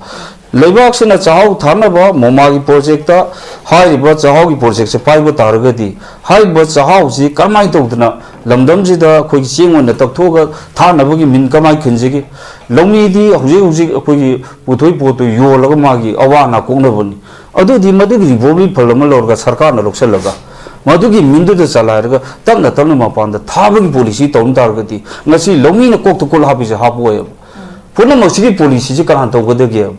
ꯂꯩꯕꯥꯛꯁꯤꯅ ꯆꯥꯛꯍꯥꯎ ꯊꯥꯅꯕ ꯃꯣꯃꯥꯒꯤ ꯄ꯭ꯔꯣꯖꯦꯛꯇ, ꯍꯥꯏꯔꯤꯕ ꯆꯥꯛꯍꯥꯎꯒꯤ ꯄ꯭ꯔꯣꯖꯦꯛꯁꯦ ꯄꯥꯏꯕ ꯇꯥꯔꯒꯗꯤ, ꯍꯥꯏꯔꯤꯕ ꯆꯥꯛꯍꯥꯎꯁꯤ ꯀꯔꯝꯍꯥꯏꯅ ꯇꯧꯗꯅ ꯂꯝꯗꯝꯁꯤꯗ ꯑꯩꯈꯣꯏꯒꯤ ꯆꯦꯡ ꯑꯣꯏꯅ ꯇꯛꯊꯣꯛꯑꯒ ꯊꯥꯅꯕꯒꯤ ꯃꯤꯟ ꯀꯃꯥꯏꯅ ꯈꯤꯟꯁꯤꯒꯦ? ꯂꯧꯃꯤꯗꯤ ꯍꯧꯖꯤꯛ ꯍꯧꯖꯤꯛ ꯑꯩꯈꯣꯏꯒꯤ ꯄꯨꯊꯣꯛꯏ ꯄꯣꯠꯇꯨ ꯌꯣꯜꯂꯒ ꯃꯥꯒꯤ ꯑꯋꯥ ꯑꯅꯥ ꯀꯣꯛꯅꯕꯅꯤ꯫ ꯑꯗꯨꯗꯤ ꯃꯗꯨꯒꯤ ꯔꯤꯚꯣꯂꯨꯁꯟ ꯐꯟ ꯑꯃ ꯂꯧꯔꯒ, ꯁꯔꯀꯥꯔꯅ ꯂꯧꯁꯤꯜꯂꯒ, ꯃꯗꯨꯒꯤ ꯃꯤꯟꯗꯨꯗ ꯆꯂꯥꯏꯔꯒ ꯇꯞꯅ ꯇꯞꯅ ꯃꯄꯥꯟꯗ ꯊꯥꯕꯒꯤ ꯄꯣꯂꯤꯁꯤ ꯇꯧꯔꯝ ꯇꯥꯔꯒꯗꯤ, ꯉꯁꯤ ꯂꯧꯃꯤꯅ ꯀꯣꯛꯇ ꯀꯣꯜ ꯍꯥꯞꯄꯤꯁꯦ ꯍꯥꯞꯄꯣꯏꯕ꯫ ꯄꯨꯝꯅꯃꯛꯁꯤꯒꯤ ꯄꯣꯂꯤꯁꯤꯁꯤ ꯀꯅꯥ ꯇꯧꯒꯗꯒꯦ?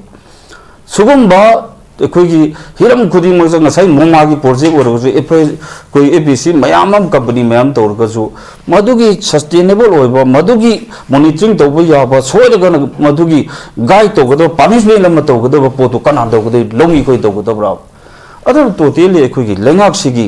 ꯁꯤꯒꯨꯝꯕ ꯑꯩꯈꯣꯏꯒꯤ ꯍꯤꯔꯝ ꯈꯨꯗꯤꯡꯃꯛꯇ, ꯉꯁꯥꯏ ꯃꯣꯃꯥꯒꯤ ꯄ꯭ꯔꯣꯖꯦꯛ ꯑꯣꯏꯔꯒꯁꯨ, ꯑꯦꯐ-, ꯑꯩꯈꯣꯏ ꯑꯦ ꯄꯤ ꯁꯤ ꯃꯌꯥꯝ ꯑꯃ, ꯀꯝꯄꯅꯤ ꯃꯌꯥꯝ ꯇꯧꯔꯒꯁꯨ, ꯃꯗꯨꯒꯤ ꯁꯁꯇꯦꯅꯦꯕꯜ ꯑꯣꯏꯕ, ꯃꯗꯨꯒꯤ ꯃꯣꯅꯤꯇꯔꯤꯡ ꯇꯧꯕ ꯌꯥꯕ, ꯁꯣꯏꯔꯒꯅ ꯃꯗꯨꯒꯤ ꯒꯥꯏꯗ ꯇꯧꯒꯗꯕ, ꯄꯥꯅꯤꯁꯃꯦꯟ ꯑꯃ ꯇꯧꯒꯗꯕ ꯄꯣꯠꯇꯨ ꯀꯅꯥ ꯇꯧꯒꯗꯣꯏ? ꯂꯧꯃꯤ ꯑꯩꯈꯣꯏ ꯇꯧꯒꯗꯕ꯭ꯔꯥ? ꯑꯗꯨꯅ ꯇꯣꯇꯦꯜꯂꯤ ꯑꯩꯈꯣꯏꯒꯤ ꯂꯩꯉꯥꯛꯁꯤꯒꯤ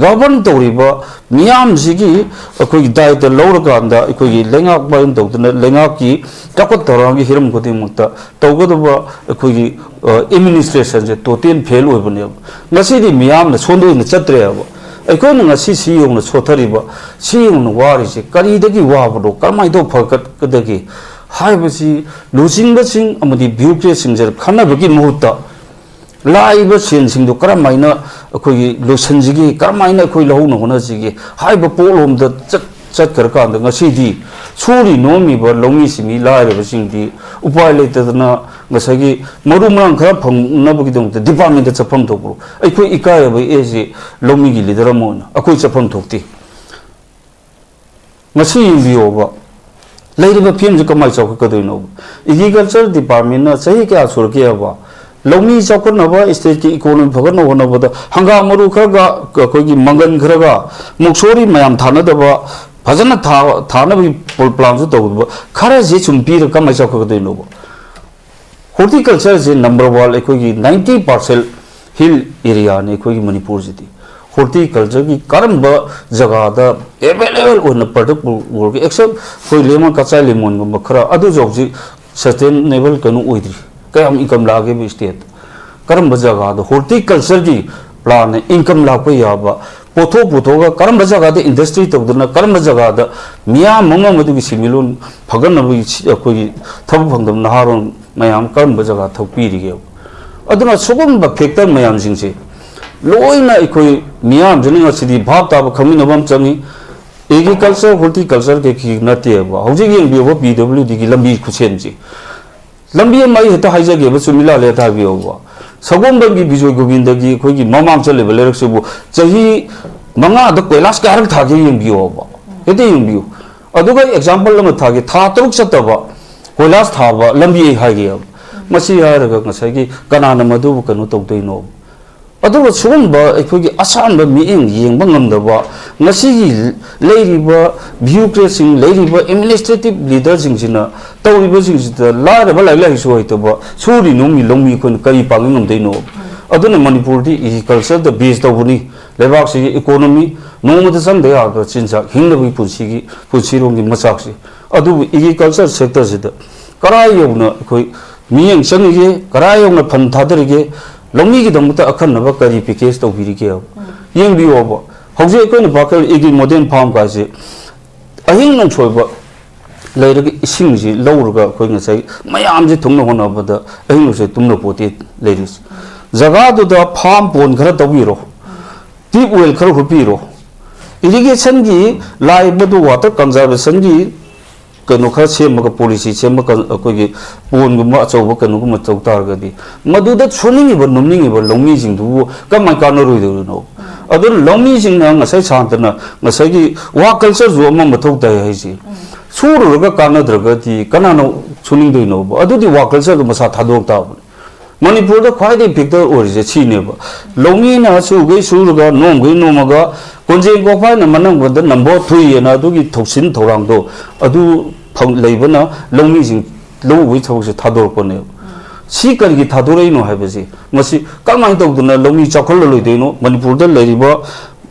ꯒꯕꯔꯟ ꯇꯧꯔꯤꯕ ꯃꯤꯌꯥꯝꯁꯤꯒꯤ ꯑꯩꯈꯣꯏꯒꯤ ꯗꯥꯏꯇ ꯂꯧꯔꯀꯥꯟꯗ ꯑꯩꯈꯣꯏꯒꯤ ꯂꯩꯉꯥꯛ ꯃꯔꯝ ꯇꯧꯗꯨꯅ ꯂꯩꯉꯥꯛꯀꯤ ꯆꯥꯎꯈꯠ ꯊꯧꯔꯥꯡꯒꯤ ꯍꯤꯔꯝ ꯈꯨꯗꯤꯡꯃꯛꯇ ꯇꯧꯒꯗꯕ ꯑꯩꯈꯣꯏꯒꯤ ꯑꯦꯗꯃꯤꯅꯤꯁꯇ꯭ꯔꯦꯁꯟꯁꯦ ꯇꯣꯇꯦꯜ ꯐꯦꯜ ꯑꯣꯏꯕꯅꯦꯕ꯫ ꯉꯁꯤꯗꯤ ꯃꯤꯌꯥꯝꯅ ꯁꯣꯟꯗꯣꯏꯅ ꯆꯠꯇ꯭ꯔꯦꯕ꯫ ꯑꯩꯈꯣꯏꯅ ꯉꯁꯤ ꯁꯤ ꯌꯧꯅ ꯁꯣꯊꯔꯤꯕ, ꯁꯤ ꯌꯧꯅ ꯋꯥꯔꯤꯁꯦ ꯀꯔꯤꯗꯒꯤ ꯋꯥꯕꯅꯣ, ꯀꯔꯝꯍꯥꯏꯅ ꯇꯧꯕ ꯐꯒꯠꯀꯗꯒꯦ ꯍꯥꯏꯕꯁꯤ ꯂꯨꯆꯤꯡꯕꯁꯤꯡ ꯑꯃꯗꯤ ꯕ꯭ꯌꯨꯔꯣꯀ꯭ꯔꯦꯠꯁꯤꯡꯁꯦ ꯈꯟꯅꯕꯒꯤ ꯃꯍꯨꯠꯇ ꯂꯥꯛꯏꯕ ꯁꯦꯟꯁꯤꯡꯗꯣ ꯀꯔꯝꯍꯥꯏꯅ ꯑꯩꯈꯣꯏꯒꯤ ꯂꯣꯏꯁꯤꯟꯁꯤꯒꯦ, ꯀꯔꯝꯍꯥꯏꯅ ꯑꯩꯈꯣꯏ ꯂꯧꯍꯧꯅ ꯍꯣꯠꯅꯁꯤꯒꯦ ꯍꯥꯏꯕ ꯄꯣꯠꯂꯣꯝꯗ ꯆꯠ-, ꯆꯠꯈ꯭ꯔꯀꯥꯟꯗ ꯉꯁꯤꯗꯤ ꯁꯨꯔꯤ ꯅꯣꯝꯃꯤꯕ ꯂꯧꯃꯤ ꯁꯤꯟꯃꯤ ꯂꯥꯏꯔꯕꯁꯤꯡꯗꯤ ꯎꯄꯥꯏ ꯂꯩꯇꯗꯅ ꯉꯁꯥꯏꯒꯤ ꯃꯔꯨ ꯃꯔꯥꯡ ꯈꯔ ꯐꯪꯅꯕꯒꯤꯗꯃꯛꯇ ꯗꯤꯄꯥꯔꯠꯃꯦꯟꯇ ꯆꯠꯐꯝ ꯊꯣꯛꯄ꯭ꯔꯣ? ꯑꯩꯈꯣꯏ ꯏꯀꯥꯏꯔꯕ ꯑꯦꯁꯦ ꯂꯧꯃꯤꯒꯤ ꯂꯤꯗꯔ ꯑꯃ ꯑꯣꯏꯅ ꯑꯩꯈꯣꯏ ꯆꯠꯐꯝ ꯊꯣꯛꯇꯦ꯫ ꯉꯁꯤ ꯌꯦꯡꯕꯤꯌꯣꯕ, ꯂꯩꯔꯤꯕ ꯐꯤꯕꯝꯁꯤ ꯀꯃꯥꯏꯅ ꯆꯥꯎꯈꯠꯀꯗꯣꯏꯅꯣꯕ? ꯑꯦꯒ꯭ꯔꯤꯀꯜꯆꯔ ꯗꯤꯄꯥꯔꯠꯃꯦꯟꯅ ꯆꯍꯤ ꯀꯌꯥ ꯁꯨꯔꯛꯀꯦꯕ? ꯂꯧꯃꯤ ꯆꯥꯎꯈꯠꯅꯕ, ꯏꯁꯇꯦꯠꯀꯤ ꯏꯀꯣꯅꯣꯃꯤ ꯐꯒꯠꯅꯕ ꯍꯣꯠꯅꯕꯗ ꯍꯪꯒꯥꯝ ꯃꯔꯨ ꯈꯔꯒ, ꯑꯩꯈꯣꯏꯒꯤ ꯃꯪꯒꯟ ꯈꯔꯒ, ꯃꯨꯛꯁꯣꯔꯤ ꯃꯌꯥꯝ ꯊꯥꯅꯗꯕ, ꯐꯖꯅ ꯊꯥ-, ꯊꯥꯅꯕꯒꯤ ꯄ꯭ꯂꯥꯟꯁꯨ ꯇꯧꯗꯕ, ꯈꯔꯁꯦ ꯁꯨꯝ ꯄꯤꯔꯒ ꯀꯃꯥꯏꯅ ꯆꯥꯎꯈꯠꯀꯗꯣꯏꯅꯣꯕ? ꯍꯣꯔꯇꯤꯀꯜꯆꯔꯁꯦ ꯅꯝꯕꯔ ꯋꯥꯟ, ꯑꯩꯈꯣꯏꯒꯤ ꯅꯥꯏꯟꯇꯤ ꯄꯥꯔꯁꯦꯟ ꯍꯤꯜ ꯑꯦꯔꯤꯌꯥꯅꯤ ꯑꯩꯈꯣꯏꯒꯤ ꯃꯅꯤꯄꯨꯔꯁꯤꯗꯤ꯫ ꯍꯣꯔꯇꯤꯀꯜꯆꯔꯒꯤ ꯀꯔꯝꯕ ꯖꯒꯥꯗ ꯑꯦꯚꯦꯂꯦꯕꯜ ꯑꯣꯏꯅ ꯄ꯭ꯔꯗꯛ ꯑꯣꯏꯔꯒ, ꯑꯦꯛꯁꯦꯞ ꯑꯩꯈꯣꯏ ꯂꯦꯃꯟ ꯀꯆꯥꯏ ꯂꯦꯃꯣꯟꯒꯨꯝꯕ ꯈꯔ, ꯑꯗꯨꯁꯨ ꯍꯧꯖꯤꯛ ꯁꯁꯇꯦꯅꯦꯕꯜ ꯀꯩꯅꯣ ꯑꯣꯏꯗ꯭ꯔꯤ꯫ ꯀꯌꯥꯝ ꯏꯟꯀꯝ ꯂꯥꯛꯑꯒꯦꯕ ꯁ꯭ꯇꯦꯠꯇ? ꯀꯔꯝꯕ ꯖꯒꯥꯗ ꯍꯣꯔꯇꯤꯀꯜꯆꯔꯒꯤ ꯄ꯭ꯂꯥꯟꯅ ꯏꯟꯀꯝ ꯂꯥꯛꯄ ꯌꯥꯕ ꯄꯣꯠꯊꯣꯛ ꯄꯨꯊꯣꯛꯑꯒ, ꯀꯔꯝꯕ ꯖꯒꯥꯗ ꯏꯟꯗꯁꯇ꯭ꯔꯤ ꯇꯧꯗꯨꯅ, ꯀꯔꯝꯕ ꯖꯒꯥꯗ ꯃꯤꯌꯥꯝ ꯑꯃ ꯃꯗꯨꯒꯤ ꯁꯦꯟꯃꯤꯠꯂꯣꯟ ꯐꯒꯠꯅꯕꯒꯤ ꯁꯤ-, ꯑꯩꯈꯣꯏꯒꯤ ꯊꯕꯛ ꯐꯪꯗꯕ ꯅꯍꯥꯔꯣꯜ ꯃꯌꯥꯝ ꯀꯔꯝꯕ ꯖꯒꯥ ꯊꯕꯛ ꯄꯤꯔꯤꯒꯦꯕ? ꯑꯗꯨꯅ ꯁꯤꯒꯨꯝꯕ ꯐꯦꯛꯇꯔ ꯃꯌꯥꯝꯁꯤꯡꯁꯦ ꯂꯣꯏꯅ ꯑꯩꯈꯣꯏ ꯃꯤꯌꯥꯝꯁꯤꯅ ꯉꯁꯤꯗꯤ ꯚꯥꯞ ꯇꯥꯕ, ꯈꯪꯃꯤꯟꯅꯕ ꯑꯃ ꯆꯪꯉꯤ꯫ ꯑꯦꯒ꯭ꯔꯤꯀꯜꯆꯔ, ꯍꯣꯔꯇꯤꯀꯜꯆꯔ ꯀꯩꯀꯩ ꯅꯠꯇꯦꯕ꯫ ꯍꯧꯖꯤꯛ ꯌꯦꯡꯕꯤꯌꯨꯕ ꯄꯤ ꯗꯕ꯭ꯂꯤꯎ ꯗꯤꯒꯤ ꯂꯝꯕꯤ ꯈꯨꯠꯁꯦꯝꯁꯦ꯫ ꯂꯝꯕꯤ ꯑꯃ ꯑꯩ ꯍꯦꯛꯇ ꯍꯥꯏꯖꯒꯦꯕ, ꯆꯨꯝꯃꯤ ꯂꯥꯜꯂꯤ ꯍꯦꯛꯇ ꯍꯥꯏꯕꯤꯌꯣꯕ꯫ ꯁꯒꯣꯜꯕꯟꯒꯤ ꯕꯤꯖꯣꯏ ꯒꯣꯕꯤꯟꯗꯒꯤ ꯑꯩꯈꯣꯏꯒꯤ ꯃꯃꯥꯡ ꯆꯠꯂꯤꯕ ꯂꯩꯔꯛꯁꯤꯕꯨ ꯆꯍꯤ ꯃꯉꯥꯗ ꯀꯣꯏꯂꯥꯁ ꯀꯌꯥꯔꯛ ꯊꯥꯒꯦ ꯌꯦꯡꯕꯤꯌꯣꯕ꯫ ꯍꯦꯛꯇ ꯌꯦꯡꯕꯤꯌꯨ꯫ ꯑꯗꯨꯒ ꯑꯦꯛꯖꯥꯝꯄꯜ ꯑꯃ ꯊꯥꯒꯦ, ꯊꯥ ꯇꯔꯨꯛ ꯆꯠꯇꯕ ꯀꯣꯏꯂꯥꯁ ꯊꯥꯕ ꯂꯝꯕꯤ ꯑꯩ ꯍꯥꯏꯒꯦꯕ꯫ ꯃꯁꯤ ꯍꯥꯏꯔꯒ ꯉꯁꯥꯏꯒꯤ ꯀꯅꯥꯅ ꯃꯗꯨꯕꯨ ꯀꯩꯅꯣ ꯇꯧꯗꯣꯏꯅꯣ? ꯑꯗꯨꯒ ꯁꯤꯒꯨꯝꯕ ꯑꯩꯈꯣꯏꯒꯤ ꯑꯁꯥꯟꯕ ꯃꯤꯠꯌꯦꯡ ꯌꯦꯡꯕ ꯉꯝꯗꯕ, ꯉꯁꯤꯒꯤ ꯂꯩꯔꯤꯕ ꯕ꯭ꯌꯨꯔꯣꯀ꯭ꯔꯦꯠꯁꯤꯡ, ꯂꯩꯔꯤꯕ ꯑꯦꯗꯃꯤꯅꯤꯁꯇ꯭ꯔꯦꯇꯤꯚ ꯂꯤꯗꯔꯁꯤꯡꯁꯤꯅ ꯇꯧꯔꯤꯕꯁꯤꯡꯁꯤꯗ ꯂꯥꯏꯔꯕ, ꯂꯥꯏꯔꯤꯛ ꯂꯥꯏꯁꯨ ꯍꯩꯇꯕ ꯁꯨꯔꯤ ꯅꯣꯝꯃꯤ ꯂꯧꯃꯤ ꯑꯩꯈꯣꯏꯅ ꯀꯔꯤ ꯄꯥꯡꯕ ꯉꯝꯗꯣꯏꯅꯣ? ꯑꯗꯨꯅ ꯃꯅꯤꯄꯨꯔꯗꯤ ꯑꯦꯒ꯭ꯔꯤꯀꯜꯆꯔꯗ ꯕꯦꯁ ꯇꯧꯕꯅꯤ꯫ ꯂꯩꯕꯥꯛꯁꯤꯒꯤ ꯏꯀꯣꯅꯣꯃꯤ, ꯅꯣꯡꯃꯗ ꯆꯪꯗ ꯌꯥꯗꯕ ꯆꯤꯟꯖꯥꯛ, ꯍꯤꯡꯅꯕꯒꯤ ꯄꯨꯟꯁꯤꯒꯤ, ꯄꯨꯟꯁꯤꯔꯣꯝꯒꯤ ꯃꯆꯥꯛꯁꯦ꯫ ꯑꯗꯨꯕꯨ ꯑꯦꯒ꯭ꯔꯤꯀꯜꯆꯔ ꯁꯦꯛꯇꯔꯁꯤꯗ ꯀꯔꯥꯏ ꯌꯧꯅ ꯑꯩꯈꯣꯏ ꯃꯤꯠꯌꯦꯡ ꯆꯪꯉꯤꯒꯦ, ꯀꯔꯥꯏ ꯌꯧꯅ ꯐꯟ ꯊꯥꯗꯔꯤꯒꯦ, ꯂꯧꯃꯤꯒꯤꯗꯝꯇ ꯑꯀꯟꯅꯕ ꯀꯔꯤ ꯄꯦꯀꯦꯖ ꯇꯧꯕꯤꯔꯤꯒꯦ? ꯌꯦꯡꯕꯤꯌꯣꯕ, ꯍꯧꯖꯤꯛ ꯑꯩꯈꯣꯏꯅ ꯄꯥꯀꯜ ꯑꯦꯒ꯭ꯔꯤ ꯃꯣꯗꯦꯜ ꯐꯥꯔꯝ ꯀꯥꯏꯁꯦ ꯑꯍꯤꯡ ꯅꯣꯡꯁꯣꯏꯕ ꯂꯩꯔꯒ ꯏꯁꯤꯡꯁꯤ ꯂꯧꯔꯒ ꯑꯩꯈꯣꯏ ꯉꯁꯥꯏ ꯃꯌꯥꯝꯁꯦ ꯊꯨꯡꯅ ꯍꯣꯠꯅꯕꯗ ꯑꯍꯤꯡ ꯅꯣꯡꯁꯣꯏ ꯇꯨꯝꯅ ꯄꯣꯠꯇꯦ ꯂꯩꯔꯤꯁꯦ꯫ ꯖꯒꯥꯗꯨꯗ ꯐꯥꯝ ꯄꯣꯟ ꯈꯔ ꯇꯧꯕꯤꯔꯣ, ꯇ꯭ꯌꯨꯕ ꯋꯦꯜ ꯈꯔ ꯍꯨꯠꯄꯤꯔꯣ, ꯏꯔꯤꯒꯦꯁꯟꯒꯤ ꯂꯥꯛꯏꯕꯗꯨ ꯋꯥꯇꯔ ꯀꯟꯖꯥꯔꯕꯦꯁꯟꯒꯤ ꯀꯩꯅꯣ ꯈꯔ ꯁꯦꯝꯃꯒ, ꯄꯣꯂꯤꯁꯤ ꯁꯦꯝꯃꯒ, ꯑꯩꯈꯣꯏꯒꯤ ꯄꯣꯟꯒꯨꯝꯕ ꯑꯆꯧꯕ ꯀꯩꯅꯣꯒꯨꯝꯕ ꯇꯧ ꯇꯥꯔꯒꯗꯤ, ꯃꯗꯨꯗ ꯁꯨꯅꯤꯡꯉꯤꯕ ꯅꯣꯝꯅꯤꯡꯉꯤꯕ ꯂꯧꯃꯤꯁꯤꯡꯗꯨꯕꯨ ꯀꯃꯥꯏꯅ ꯀꯥꯟꯅꯔꯣꯏꯗꯣꯔꯤꯅꯣ? ꯑꯗꯨꯅ ꯂꯧꯃꯤꯁꯤꯡꯅ ꯉꯁꯥꯏ ꯁꯥꯟꯇꯅ ꯉꯁꯥꯏꯒꯤ ꯋꯥ ꯀꯜꯆꯔꯁꯨ ꯑꯃ ꯃꯊꯧ ꯇꯥꯏ ꯍꯥꯏꯁꯦ, ꯁꯨꯔꯨꯔꯒ ꯀꯥꯟꯅꯗ꯭ꯔꯒꯗꯤ ꯀꯅꯥꯅ ꯁꯨꯅꯤꯡꯗꯣꯏꯅꯣꯕ? ꯑꯗꯨꯗꯤ ꯋꯥ ꯀꯜꯆꯔꯗꯣ ꯃꯁꯥ ꯊꯥꯗꯣꯔꯛ ꯇꯥꯕꯅꯤ꯫ ꯃꯅꯤꯄꯨꯔꯗ ꯈ꯭ꯋꯥꯏꯗꯒꯤ ꯐꯦꯛꯇꯔ ꯑꯣꯏꯔꯤꯁꯦ ꯁꯤꯅꯦꯕ꯫ ꯂꯧꯃꯤꯅ ꯁꯨꯒꯩ ꯁꯨꯔꯒ, ꯅꯣꯝꯒꯩ ꯅꯣꯝꯃꯒ, ꯀꯣꯟꯖꯦꯡ ꯀꯣꯛꯐꯥꯏꯅ ꯃꯅꯪꯕꯗ ꯅꯝꯕ ꯊꯨꯏꯌꯦꯅ ꯑꯗꯨꯒꯤ ꯊꯧꯁꯤꯟ ꯊꯧꯔꯥꯡꯗꯣ ꯑꯗꯨ ꯐꯪ-, ꯂꯩꯕꯅ ꯂꯧꯃꯤꯁꯤꯡ ꯂꯧ ꯎꯕꯒꯤ ꯊꯕꯛꯁꯦ ꯊꯥꯗꯣꯔꯛꯄꯅꯦꯕ꯫ ꯁꯤ ꯀꯔꯤꯒꯤ ꯊꯥꯗꯣꯔꯛꯏꯅꯣ ꯍꯥꯏꯕꯁꯤ, ꯃꯁꯤ ꯀꯃꯥꯏꯅ ꯇꯧꯗꯅ ꯂꯧꯃꯤ ꯆꯥꯎꯈꯠꯂꯂꯣꯏꯗꯣꯏꯅꯣ? ꯃꯅꯤꯄꯨꯔꯗ ꯂꯩꯔꯤꯕ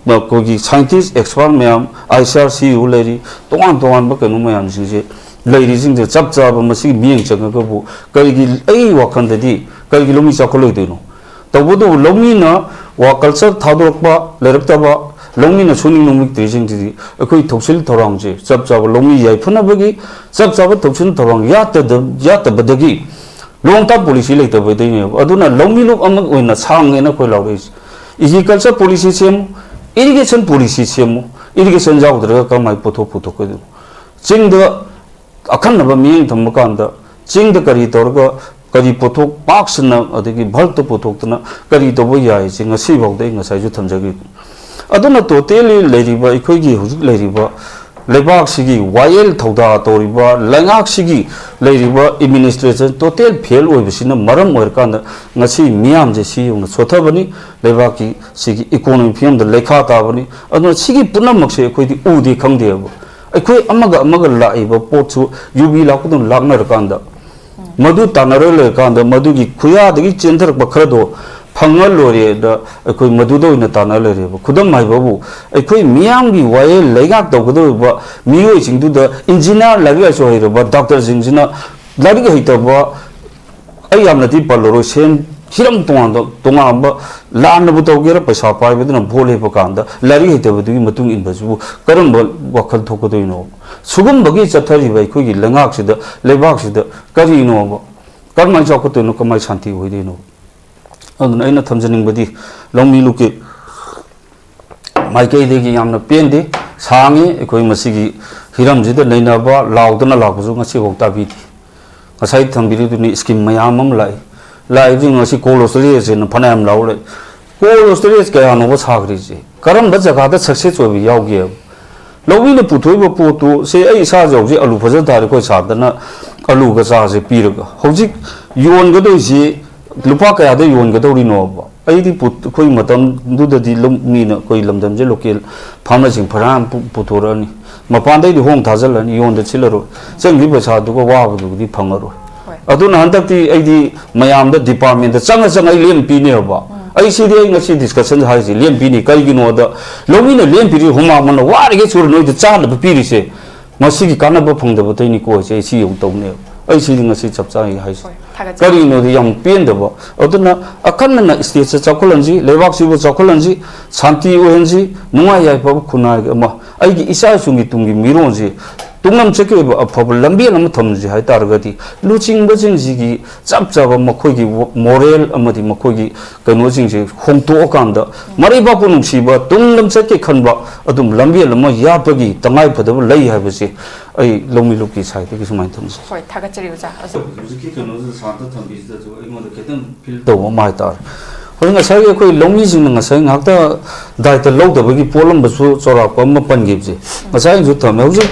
ꯑꯩꯈꯣꯏꯒꯤ ꯁꯥꯏꯟꯇꯤꯁ, ꯑꯦꯛꯁꯄꯥꯔꯠ ꯃꯌꯥꯝ, I C R C U ꯂꯩꯔꯤ, ꯇꯣꯉꯥꯟ ꯇꯣꯉꯥꯟꯕ ꯀꯩꯅꯣ ꯃꯌꯥꯝꯁꯤꯡꯁꯦ ꯂꯩꯔꯤꯁꯤꯡꯁꯦ ꯆꯞ ꯆꯥꯕ ꯃꯁꯤꯒꯤ ꯃꯤꯠꯌꯦꯡ ꯆꯪꯉꯒꯕꯨ ꯀꯔꯤꯒꯤ, ꯑꯩ ꯋꯥꯈꯜꯗꯗꯤ ꯀꯔꯤꯒꯤ ꯂꯧꯃꯤ ꯆꯥꯎꯈꯠꯂꯣꯏꯗꯣꯏꯅꯣ? ꯇꯧꯕꯇꯕꯨ ꯂꯧꯃꯤꯅ ꯋꯥ ꯀꯜꯆꯔ ꯊꯥꯗꯣꯔꯛꯄ ꯂꯩꯔꯛꯇꯕ, ꯂꯧꯃꯤꯅ ꯁꯨꯅꯤꯡ ꯅꯣꯝꯅꯤꯡꯗ꯭ꯔꯤꯁꯤꯡꯁꯤꯗꯤ ꯑꯩꯈꯣꯏ ꯊꯧꯁꯤꯜ ꯊꯧꯔꯥꯡꯁꯦ ꯆꯞ ꯆꯥꯕ ꯂꯧꯃꯤ ꯌꯥꯏꯐꯅꯕꯒꯤ ꯆꯞ ꯆꯥꯕ ꯊꯧꯁꯤꯜ ꯊꯧꯔꯥꯡ ꯌꯥꯠꯇꯗ-, ꯌꯥꯠꯇꯕꯗꯒꯤ ꯂꯣꯡ ꯇꯥꯔꯝ ꯄꯣꯂꯤꯁꯤ ꯂꯩꯇꯕꯗꯩꯅꯦꯕ꯫ ꯑꯗꯨꯅ ꯂꯧꯃꯤꯂꯨꯞ ꯑꯃ ꯑꯣꯏꯅ ꯁꯥꯡꯉꯦꯅ ꯑꯩꯈꯣꯏ ꯂꯥꯎꯔꯛꯏꯁꯦ꯫ ꯑꯦꯒ꯭ꯔꯤꯀꯜꯆꯔ ꯄꯣꯂꯤꯁꯤ ꯁꯦꯝꯃꯨ, ꯏꯔꯤꯒꯦꯁꯟ ꯄꯣꯂꯤꯁꯤ ꯁꯦꯝꯃꯨ, ꯏꯔꯤꯒꯦꯁꯟ ꯌꯥꯎꯗ꯭ꯔꯒ ꯀꯔꯝꯍꯥꯏꯅ ꯄꯣꯠꯊꯣꯛ ꯄꯨꯊꯣꯛꯀꯗꯣꯏꯅꯣ? ꯆꯤꯡꯗ ꯑꯈꯟꯅꯕ ꯃꯤꯠꯌꯦꯡ ꯊꯝꯕ ꯀꯥꯟꯗ ꯆꯤꯡꯗ ꯀꯔꯤ ꯇꯧꯔꯒ ꯀꯔꯤ ꯄꯣꯠꯊꯣꯛ ꯄꯥꯛ ꯁꯟꯅ ꯑꯗꯒꯤ ꯕꯜꯛꯇ ꯄꯨꯊꯣꯛꯇꯅ ꯀꯔꯤ ꯇꯧꯕ ꯌꯥꯏꯁꯦ ꯉꯁꯤꯐꯥꯎꯗ ꯑꯩ ꯉꯁꯥꯏꯁꯨ ꯊꯝꯖꯈꯤꯕꯅꯤ꯫ ꯑꯗꯨꯅ ꯇꯣꯇꯦꯜꯂꯤ ꯂꯩꯔꯤꯕ ꯑꯩꯈꯣꯏꯒꯤ ꯍꯧꯖꯤꯛ ꯂꯩꯔꯤꯕ ꯂꯩꯕꯥꯛꯁꯤꯒꯤ ꯋꯥꯌꯦꯜ ꯊꯧꯗꯥ ꯇꯧꯔꯤꯕ ꯂꯩꯉꯥꯛꯁꯤꯒꯤ ꯂꯩꯔꯤꯕ ꯑꯦꯗꯃꯤꯅꯤꯁꯇ꯭ꯔꯦꯁꯟ ꯇꯣꯇꯦꯜ ꯐꯦꯜ ꯑꯣꯏꯕꯁꯤꯅ ꯃꯔꯝ ꯑꯣꯏꯔꯀꯥꯟꯗ ꯉꯁꯤ ꯃꯤꯌꯥꯝꯁꯦ ꯁꯤ ꯌꯧꯅ ꯁꯣꯊꯕꯅꯤ, ꯂꯩꯕꯥꯛꯀꯤ ꯁꯤꯒꯤ ꯏꯀꯣꯅꯣꯃꯤ ꯐꯤꯕꯝꯗ ꯂꯩꯈꯥ ꯇꯥꯕꯅꯤ꯫ ꯑꯗꯨꯅ ꯁꯤꯒꯤ ꯄꯨꯝꯅꯃꯛꯁꯦ ꯑꯩꯈꯣꯏꯗꯤ ꯎꯗꯦ ꯈꯪꯗꯦꯕ꯫ ꯑꯩꯈꯣꯏ ꯑꯃꯒ ꯑꯃꯒ ꯂꯥꯛꯏꯕ ꯄꯣꯠꯁꯨ ꯌꯨꯕꯤ ꯂꯥꯛꯄꯗꯧꯅ ꯂꯥꯛꯅꯔꯀꯥꯟꯗ ꯃꯗꯨ ꯇꯥꯟꯅꯔ ꯂꯩꯔꯀꯥꯟꯗ ꯃꯗꯨꯒꯤ ꯈꯨꯌꯥꯗꯒꯤ ꯆꯦꯟꯊꯔꯛꯄ ꯈꯔꯗꯣ ꯐꯪꯉ ꯂꯣꯏꯔꯦꯗ ꯑꯩꯈꯣꯏ ꯃꯗꯨꯗ ꯑꯣꯏꯅ ꯇꯥꯟꯅ ꯂꯩꯔꯦꯕ꯫ ꯈꯨꯗꯝ ꯍꯥꯏꯕꯕꯨ, ꯑꯩꯈꯣꯏ ꯃꯤꯌꯥꯝꯒꯤ ꯋꯥꯌꯦꯜ ꯂꯩꯉꯥꯛ ꯇꯧꯒꯗꯧꯔꯤꯕ ꯃꯤꯑꯣꯏꯁꯤꯡꯗꯨꯗ ꯏꯟꯖꯤꯅꯤꯌꯥꯔ, ꯂꯥꯏꯔꯤꯛ ꯂꯥꯏꯁꯨ ꯍꯩꯔꯕ ꯗꯥꯛꯇꯔꯁꯤꯡꯁꯤꯅ ꯂꯥꯏꯔꯤꯛ ꯍꯩꯇꯕ, ꯑꯩ ꯌꯥꯝꯅꯗꯤ ꯄꯜꯂꯔꯣꯏ, ꯁꯦꯟ ꯍꯤꯔꯝ ꯇꯣꯉꯥꯟꯕ ꯇꯣꯉꯥꯟꯕ, ꯂꯥꯟꯅꯕꯨ ꯇꯧꯒꯦꯔꯥ, ꯄꯩꯁꯥ ꯄꯥꯏꯕꯗꯨꯅ ꯚꯣꯠ ꯂꯦꯞꯄ ꯀꯥꯟꯗ ꯂꯥꯏꯔꯤꯛ ꯍꯩꯇꯕꯗꯨꯒꯤ ꯃꯇꯨꯡ ꯏꯟꯕꯁꯤꯕꯨ ꯀꯔꯝꯕ ꯋꯥꯈꯜ ꯊꯣꯛꯀꯗꯣꯏꯅꯣ? ꯁꯤꯒꯨꯝꯕꯒꯤ ꯆꯠꯊꯔꯤꯕ ꯑꯩꯈꯣꯏꯒꯤ ꯂꯩꯉꯥꯛꯁꯤꯗ, ꯂꯩꯕꯥꯛꯁꯤꯗ ꯀꯔꯤꯅꯣꯕ? ꯀꯔꯝꯍꯥꯏꯅ ꯆꯥꯎꯈꯠꯇꯣꯏꯅꯣ? ꯀꯃꯥꯏꯅ ꯁꯥꯟꯇꯤ ꯑꯣꯏꯗꯣꯏꯅꯣ? ꯑꯗꯨꯅ ꯑꯩꯅ ꯊꯝꯖꯅꯤꯡꯕꯗꯤ, ꯂꯧꯃꯤ ꯂꯨꯞꯀꯤ ꯃꯥꯏꯀꯩꯗꯒꯤ ꯌꯥꯝꯅ ꯄꯦꯟꯗꯦ꯫ ꯁꯥꯡꯉꯤ ꯑꯩꯈꯣꯏ ꯃꯁꯤꯒꯤ ꯍꯤꯔꯝꯁꯤꯗ ꯅꯩꯅꯕ, ꯂꯥꯎꯗꯅ ꯂꯥꯛꯄꯁꯨ ꯉꯁꯤꯐꯥꯎ ꯇꯥꯕꯤꯗꯦ꯫ ꯉꯁꯥꯏ ꯊꯝꯕꯤꯔꯤꯗꯨꯅꯤ, ꯁ꯭ꯀꯤꯝ ꯃꯌꯥꯝ ꯑꯃ ꯂꯥꯛꯏ꯫ ꯂꯥꯛꯏꯕꯁꯤꯡ ꯑꯁꯤ ꯀꯣꯜ ꯁ꯭ꯇꯣꯔꯦꯖ ꯍꯥꯏꯅ ꯐꯅꯌꯥꯝ ꯂꯥꯎ ꯂꯩ꯫ ꯀꯣꯜ ꯁ꯭ꯇꯣꯔꯦꯖ ꯀꯌꯥꯅꯣꯕ ꯁꯥꯈ꯭ꯔꯤꯁꯦ? ꯀꯔꯝꯕ ꯖꯒꯥꯗ ꯁꯛꯁꯦꯁ ꯑꯣꯏꯕ ꯌꯥꯎꯒꯦꯕ? ꯂꯧꯃꯤꯅ ꯄꯨꯊꯣꯛꯏꯕ ꯄꯣꯠꯇꯨ, ꯁꯦ, ꯑꯩ ꯏꯁꯥꯁꯦ ꯍꯧꯖꯤꯛ ꯑꯂꯨ ꯐꯖꯅ ꯊꯥꯔꯦ, ꯑꯩꯈꯣꯏ ꯁꯥꯔꯗꯅ ꯑꯂꯨ ꯒꯆꯥꯁꯦ ꯄꯤꯔꯒ, ꯍꯧꯖꯤꯛ ꯌꯣꯟꯒꯗꯣꯏꯁꯤ ꯂꯨꯄꯥ ꯀꯌꯥꯗ ꯌꯣꯟꯒꯗꯧꯔꯤꯅꯣꯕ? ꯑꯩꯗꯤ ꯄꯨ-, ꯑꯩꯈꯣꯏ ꯃꯇꯝꯗꯨꯗꯗꯤ ꯂꯧ-, ꯃꯤꯅ, ꯑꯩꯈꯣꯏ ꯂꯝꯗꯝꯁꯦ ꯂꯣꯀꯦꯜ ꯐꯥꯔꯃꯔꯁꯤꯡ ꯐꯅꯌꯥꯝ ꯄꯨ-, ꯄꯨꯊꯣꯔꯛꯑꯅꯤ, ꯃꯄꯥꯟꯗꯩꯗꯤ ꯍꯣꯡ ꯊꯥꯖꯤꯜꯂꯅꯤ, ꯌꯣꯟꯗ ꯁꯤꯠꯂꯔꯣꯏ, ꯆꯪꯈꯤꯕ ꯄꯩꯁꯥꯗꯨꯒ ꯋꯥꯕꯗꯨꯒꯗꯤ ꯐꯪꯉꯔꯣꯏ꯫ ꯍꯣꯏ꯫ ꯑꯗꯨꯅ ꯍꯟꯗꯛꯇꯤ ꯑꯩꯗꯤ ꯃꯌꯥꯝꯗ, ꯗꯤꯄꯥꯔꯠꯃꯦꯟꯗ ꯆꯪꯉ ꯆꯪꯉ ꯑꯩ ꯂꯦꯝ ꯄꯤꯅꯦꯕ꯫ ꯎꯝ꯫ ꯑꯩ ꯁꯤꯗꯤ, ꯑꯩ ꯉꯁꯤ ꯗꯤꯁꯀꯁꯟ ꯍꯥꯏꯔꯤꯁꯤ ꯂꯦꯝ ꯄꯤꯅꯤ꯫ ꯀꯩꯒꯤꯅꯣꯗ, ꯂꯧꯃꯤꯅ ꯂꯦꯝ ꯄꯤꯔꯤ, ꯍꯨꯃꯥꯡ ꯃꯟꯅ ꯋꯥꯔꯤꯈꯩ ꯁꯨꯔ ꯅꯣꯏꯗ ꯆꯥꯅꯕ ꯄꯤꯔꯤꯁꯦ, ꯃꯁꯤꯒꯤ ꯀꯥꯟꯅꯕ ꯐꯪꯗꯕ ꯇꯩꯅꯤꯀꯣ ꯍꯥꯏꯁꯦ, ꯑꯩ ꯁꯤ ꯌꯧ ꯇꯧꯅꯦꯕ꯫ ꯑꯩ ꯁꯤꯗꯤ ꯉꯁꯤ ꯆꯞ ꯆꯥꯅ ꯍꯥꯏꯁꯦ꯫ ꯍꯣꯏ, ꯊꯥꯒꯠꯆꯔꯤ꯫ ꯀꯔꯤꯒꯤꯅꯣꯗꯤ ꯌꯥꯝ ꯄꯦꯟꯗꯕ꯫ ꯑꯗꯨꯅ ꯑꯈꯟꯅꯅ ꯁ꯭ꯇꯦꯠꯁꯦ ꯆꯥꯎꯈꯠꯍꯟꯁꯤ, ꯂꯩꯕꯥꯛꯁꯤꯕꯨ ꯆꯥꯎꯈꯠꯍꯟꯁꯤ, ꯁꯥꯟꯇꯤ ꯑꯣꯏꯍꯟꯁꯤ, ꯅꯨꯡꯉꯥꯏ ꯌꯥꯏꯐꯕ ꯈꯨꯟꯅꯥꯏ ꯑꯃ, ꯑꯩꯒꯤ ꯏꯆꯥ ꯏꯁꯨꯒꯤ ꯇꯨꯡꯒꯤ ꯃꯤꯔꯣꯜꯁꯤ ꯇꯨꯡꯂꯝꯆꯠꯀꯤ ꯑꯣꯏꯕ ꯑꯐꯕ ꯂꯝꯕꯦꯜ ꯑꯃ ꯊꯝꯁꯤ ꯍꯥꯏ ꯇꯥꯔꯒꯗꯤ, ꯂꯨꯆꯤꯡꯕꯁꯤꯡꯁꯤꯒꯤ ꯆꯞ ꯆꯥꯕ ꯃꯈꯣꯏꯒꯤ ꯃꯣꯔꯦꯜ ꯑꯃꯗꯤ ꯃꯈꯣꯏꯒꯤ ꯀꯩꯅꯣꯁꯤꯡꯁꯦ ꯍꯣꯡꯗꯣꯛꯑꯀꯥꯟꯗ, ꯃꯔꯩꯕꯥꯛꯄꯨ ꯅꯨꯡꯁꯤꯕ, ꯇꯨꯡ ꯂꯝꯆꯠꯀꯤ ꯈꯟꯕ, ꯑꯗꯨꯝ ꯂꯝꯕꯦꯜ ꯑꯃ ꯌꯥꯠꯄꯒꯤ ꯇꯉꯥꯏ ꯐꯗꯕ ꯂꯩ ꯍꯥꯏꯕꯁꯤ ꯑꯩ ꯂꯧꯃꯤ ꯂꯨꯞꯀꯤ ꯁꯥꯏꯠꯇꯒꯤ ꯁꯨꯃꯥꯏꯅ ꯊꯝꯖꯩ꯫ ꯍꯣꯏ, ꯊꯥꯒꯠꯆꯔꯤ ꯑꯣꯖꯥ꯫ ꯑꯣꯖꯥ꯫ ꯍꯧꯖꯤꯛꯀꯤ ꯀꯩꯅꯣꯁꯤꯗ, ꯁꯥꯟꯇ ꯊꯝꯕꯤꯁꯤꯗꯁꯨ ꯑꯩꯉꯣꯟꯗ ꯈꯤꯇꯪ ꯐꯤꯜ ꯇꯧꯕ ꯑꯃ ꯍꯥꯏꯇꯥꯔꯦ꯫ ꯍꯧꯖꯤꯛ ꯉꯁꯥꯏꯒꯤ ꯑꯩꯈꯣꯏ ꯂꯧꯃꯤꯁꯤꯡꯅ ꯉꯁꯥꯏ ꯉꯥꯏꯍꯥꯛꯇ ꯗꯥꯏꯇ ꯂꯧꯗꯕꯒꯤ ꯄꯣꯠꯂꯝꯕꯁꯨ ꯆꯥꯎꯔꯥꯛꯄ ꯑꯃ ꯄꯟꯈꯤꯕꯁꯦ, ꯉꯁꯥꯏꯁꯨ ꯊꯝꯃꯦ꯫ ꯍꯧꯖꯤꯛ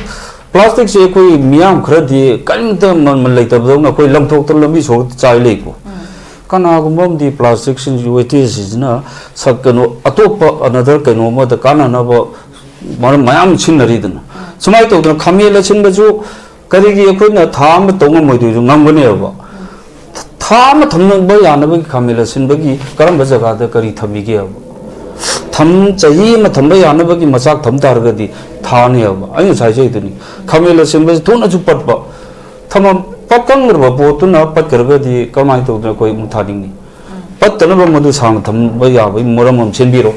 ꯄ꯭ꯂꯥꯁꯇꯤꯛꯁꯦ ꯑꯩꯈꯣꯏ ꯃꯤꯌꯥꯝ ꯈꯔꯗꯤ ꯀꯔꯤꯝꯇ ꯃꯃꯜ ꯂꯩꯇꯕꯗꯧꯅ ꯑꯩꯈꯣꯏ ꯂꯪꯊꯣꯛꯇꯅ ꯂꯝꯕꯤ ꯁꯣꯔꯣꯛꯇ ꯆꯥꯏ ꯂꯩꯀꯣ꯫ ꯎꯝ꯫ ꯀꯅꯥꯒꯨꯝꯕ ꯑꯃꯗꯤ ꯄ꯭ꯂꯥꯁꯇꯤꯛꯁꯤꯡꯁꯤ, ꯋꯦꯁꯇꯦꯖꯁꯤꯡꯁꯤꯅ ꯁꯛ-, ꯀꯩꯅꯣ, ꯑꯇꯣꯞꯄ ꯑꯅꯗꯔ ꯀꯩꯅꯣ ꯑꯃꯗ ꯀꯥꯟꯅꯅꯕ ꯃꯔꯝ ꯃꯌꯥꯝ ꯁꯤꯖꯤꯟꯅꯔꯤꯗꯅ꯫ ꯎꯝ꯫ ꯁꯨꯃꯥꯏꯅ ꯇꯧꯗꯅ ꯈꯥꯃꯦꯟ ꯑꯁꯤꯟꯕꯁꯨ ꯀꯔꯤꯒꯤ ꯑꯩꯈꯣꯏꯅ ꯊꯥ ꯑꯃ ꯇꯧ ꯉꯝꯃꯣꯏꯗꯣꯏꯁꯨ? ꯉꯝꯒꯅꯦꯕ꯫ ꯊꯥ ꯊꯥ ꯑꯃ ꯊꯝꯅꯕ ꯌꯥꯅꯕꯒꯤ ꯈꯥꯃꯦꯟ ꯑꯁꯤꯟꯕꯒꯤ ꯀꯔꯝꯕ ꯖꯒꯥꯗ ꯀꯔꯤ ꯊꯝꯕꯤꯒꯦꯕ? ꯊꯝ ꯆꯍꯤ ꯑꯃ ꯊꯝꯕ ꯌꯥꯅꯕꯒꯤ ꯃꯆꯥꯛ ꯊꯝ ꯇꯥꯔꯒꯗꯤ ꯊꯥꯅꯦꯕ꯫ ꯑꯩ ꯉꯁꯥꯏ ꯍꯥꯏꯖꯩꯗꯨꯅꯤ, ꯈꯥꯃꯦꯟ ꯑꯁꯤꯟꯕꯁꯤ ꯊꯨꯅꯁꯨ ꯄꯠꯄ, ꯊꯝꯃ ꯄꯠꯀꯟꯈ꯭ꯔꯕ ꯄꯣꯠꯇꯨꯅ ꯄꯠꯈ꯭ꯔꯒꯗꯤ ꯀꯃꯥꯏꯅ ꯇꯧꯗꯅ ꯑꯩꯈꯣꯏ ꯑꯃꯨꯛ ꯊꯥꯅꯤꯡꯅꯤ? ꯄꯠꯇꯅꯕ ꯃꯗꯨ ꯁꯥꯡꯅ ꯊꯝꯕ ꯌꯥꯕꯒꯤ ꯃꯔꯝ ꯑꯃ ꯁꯦꯝꯕꯤꯔꯣ꯫